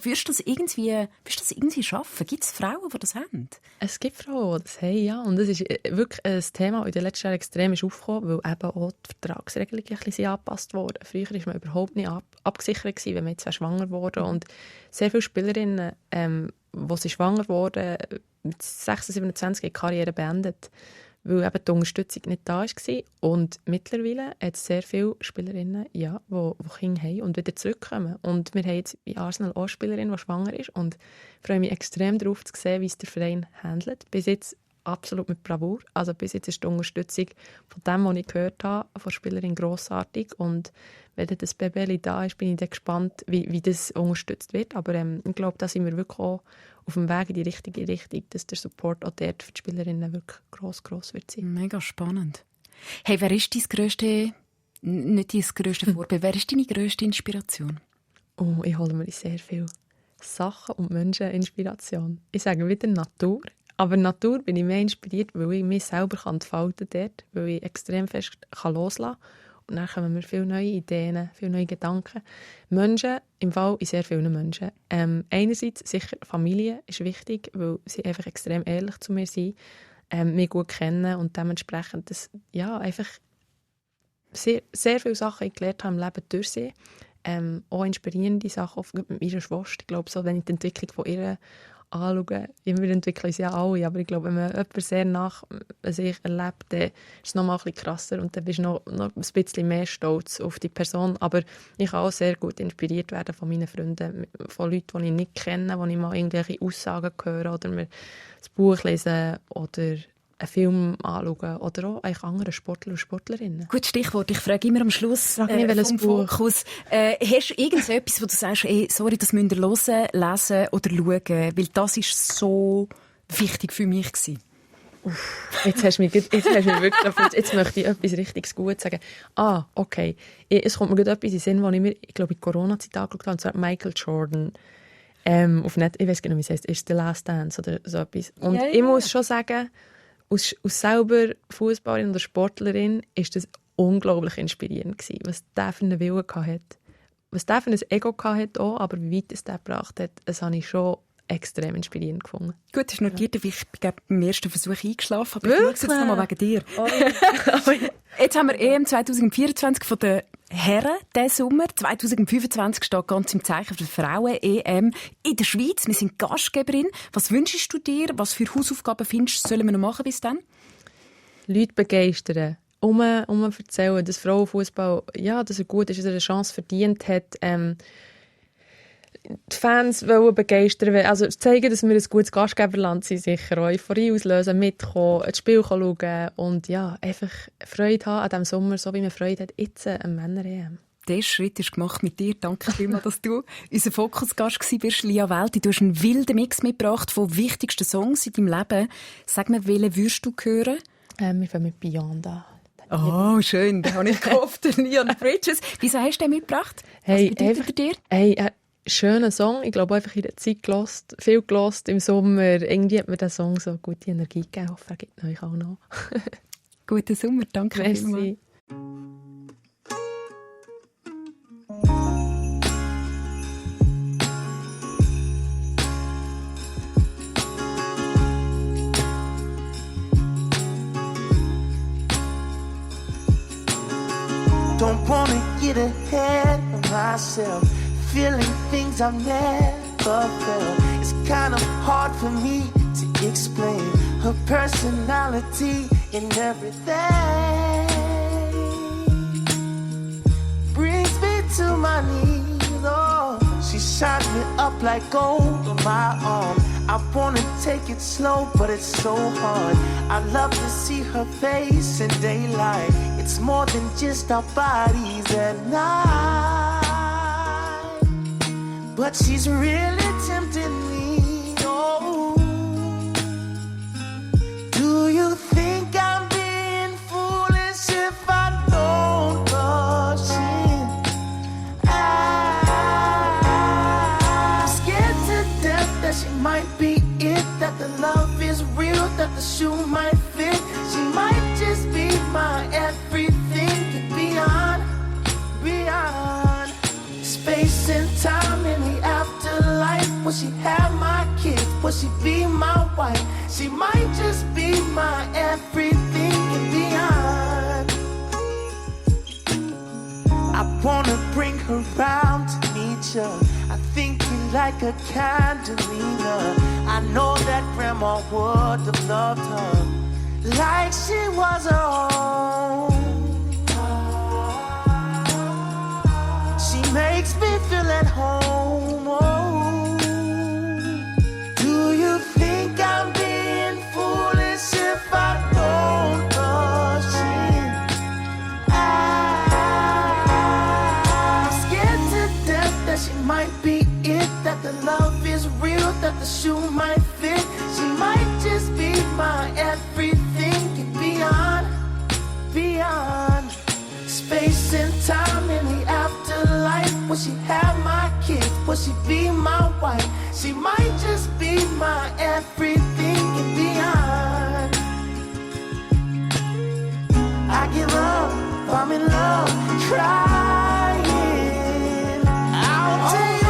Würdest du das irgendwie schaffen? Gibt es Frauen, die das haben? Es gibt Frauen, die das haben, ja. Und das ist wirklich ein Thema, das in den letzten Jahren extrem ist aufgekommen, weil eben auch die Vertragsregelungen ein bisschen angepasst wurden. Früher war man überhaupt nicht abgesichert, wenn man jetzt schwanger wurde. Und sehr viele Spielerinnen, die sie schwanger wurden, mit 26, 27 die Karriere beendet, weil eben die Unterstützung nicht da war. Und mittlerweile hat es sehr viele Spielerinnen, die Kinder haben und wieder zurückkommen. Und wir haben jetzt bei Arsenal auch eine Spielerin, die schwanger ist. Und ich freue mich extrem darauf zu sehen, wie es der Verein handelt. Bis jetzt absolut mit Bravour. Also bis jetzt ist die Unterstützung von dem, was ich gehört habe, von der Spielerin grossartig. Und wenn dann das Baby da ist, bin ich dann gespannt, wie das unterstützt wird. Aber ich glaube, da sind wir wirklich auch auf dem Weg in die richtige Richtung, dass der Support auch dort für die Spielerinnen wirklich gross wird sein. Mega spannend. Hey, wer ist wer ist deine grösste Inspiration? Ich hole mir sehr viele Sachen und Menschen Inspiration. Ich sage wieder Natur. Aber Natur bin ich mehr inspiriert, weil ich mich selber entfalten kann dort, weil ich extrem fest loslassen kann. Und dann kommen mir viele neue Ideen, viele neue Gedanken. Menschen, im Fall in sehr vielen Menschen. Einerseits sicher Familie ist wichtig, weil sie einfach extrem ehrlich zu mir sind, mich gut kennen und dementsprechend einfach sehr, sehr viele Sachen gelernt habe im Leben durch sie. Auch inspirierende Sachen, oft mit meiner Schwester. Ich glaube, so, wenn ich die Entwicklung von ihr anschauen, wir entwickeln uns ja alle, aber ich glaube, wenn man jemanden sehr nach sich erlebt, dann ist es noch mal ein bisschen krasser und dann bist du noch ein bisschen mehr stolz auf die Person. Aber ich kann auch sehr gut inspiriert werden von meinen Freunden, von Leuten, die ich nicht kenne, wo ich mal irgendwelche Aussagen höre oder mir das Buch lesen oder einen Film anschauen oder auch eigentlich andere Sportler und Sportlerinnen. Gut, Stichwort. Ich frage immer am Schluss welches vom Buch? Fokus. Hast du irgendetwas, wo du sagst, sorry, das müsst ihr hören, lesen oder schauen, weil das ist so wichtig für mich gewesen? Jetzt hast du mich wirklich, jetzt möchte ich etwas richtig Gutes sagen. Okay. Es kommt mir gerade etwas in den Sinn, was ich mir, ich glaube, in der Corona-Zeit angeschaut habe, und zwar Michael Jordan. Auf Net, ich weiß gar nicht, wie es heißt, ist The Last Dance oder so etwas. Und ich muss schon sagen, aus selber Fußballerin oder Sportlerin ist das unglaublich inspirierend gewesen, was der für einen Willen hatte. Was der für ein Ego hatte auch, aber wie weit es der gebracht hat, das habe ich schon extrem inspirierend gefunden. Gut, das ist notiert. Ich bin beim ersten Versuch eingeschlafen, aber ich schaue es jetzt nochmal wegen dir. Jetzt haben wir EM 2024 von den Herren diesen Sommer. 2025 steht ganz im Zeichen der Frauen-EM in der Schweiz. Wir sind Gastgeberin. Was wünschst du dir? Was für Hausaufgaben findest du, sollen wir noch machen bis dann? Leute begeistern. Erzählen, dass Frauenfußball, ja, dass er gut ist, dass er eine Chance verdient hat. Die Fans wollen begeistern, also zeigen, dass wir ein gutes Gastgeberland sind, sicher Euphorie auslösen, mitkommen, das Spiel schauen und ja, einfach Freude haben an diesem Sommer, so wie man Freude hat jetzt am Männer-EM. Der Schritt ist gemacht mit dir. Danke vielmals, dass du unser Fokusgast bist, Lia Welti. Du hast einen wilden Mix mitgebracht von wichtigsten Songs in deinem Leben. Sag mir, welchen würdest du hören? Wir fangen mit Beyond an. Oh, schön. Den habe ich gehofft. Neon Bridges. Wieso hast du den mitgebracht? Was bedeutet dir? Schöner Song. Ich glaube, einfach in der Zeit viel gelost im Sommer. Irgendwie hat mir der Song so gute Energie gegeben. Ich hoffe, er gibt euch auch noch. Guten Sommer. Danke vielmals. Don't wanna get ahead of myself, feeling things I've never felt. It's kind of hard for me to explain her personality and everything. Brings me to my knees, oh. She shines me up like gold on my arm. I wanna take it slow, but it's so hard. I love to see her face in daylight. It's more than just our bodies at night. But she's really tempting me, oh. Do you think I'm being foolish if I don't rush in? I'm scared to death that she might be it, that the love is real, that the shoe might fit. She might just be my everything and beyond, beyond space and time in the afterlife. Will she have my kids? Will she be my wife? She might just be my everything and beyond. I wanna bring her round to meet you. I think you like a candelina. I know that grandma would have loved her like she was her own. She makes me feel at home, oh. Do you think I'm being foolish if I don't rush in? I'm scared to death that she might be it, that the love is real, that the shoe might fit. She might just be my everything and beyond, beyond space and time in the afterlife. Will she have my kids? Will she be my wife? She might just be my everything and beyond. I give up, I'm in love, crying. I'll tell you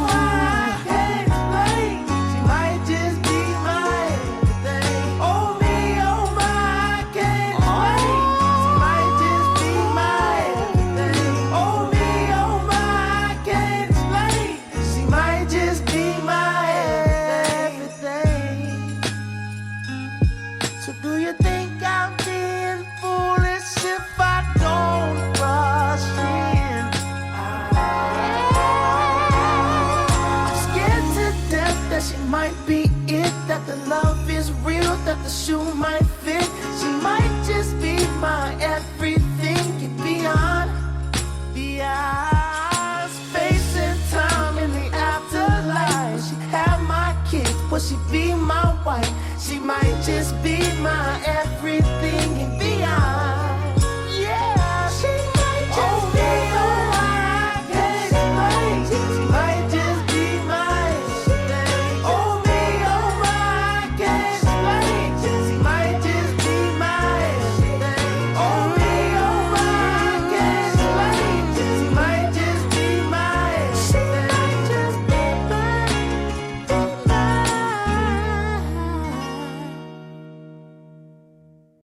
why I can't explain. She might just be my everything. Oh me, oh my, I can't explain. She might just be my everything. Oh me, oh my, I can't explain. She might just be my everything. just be my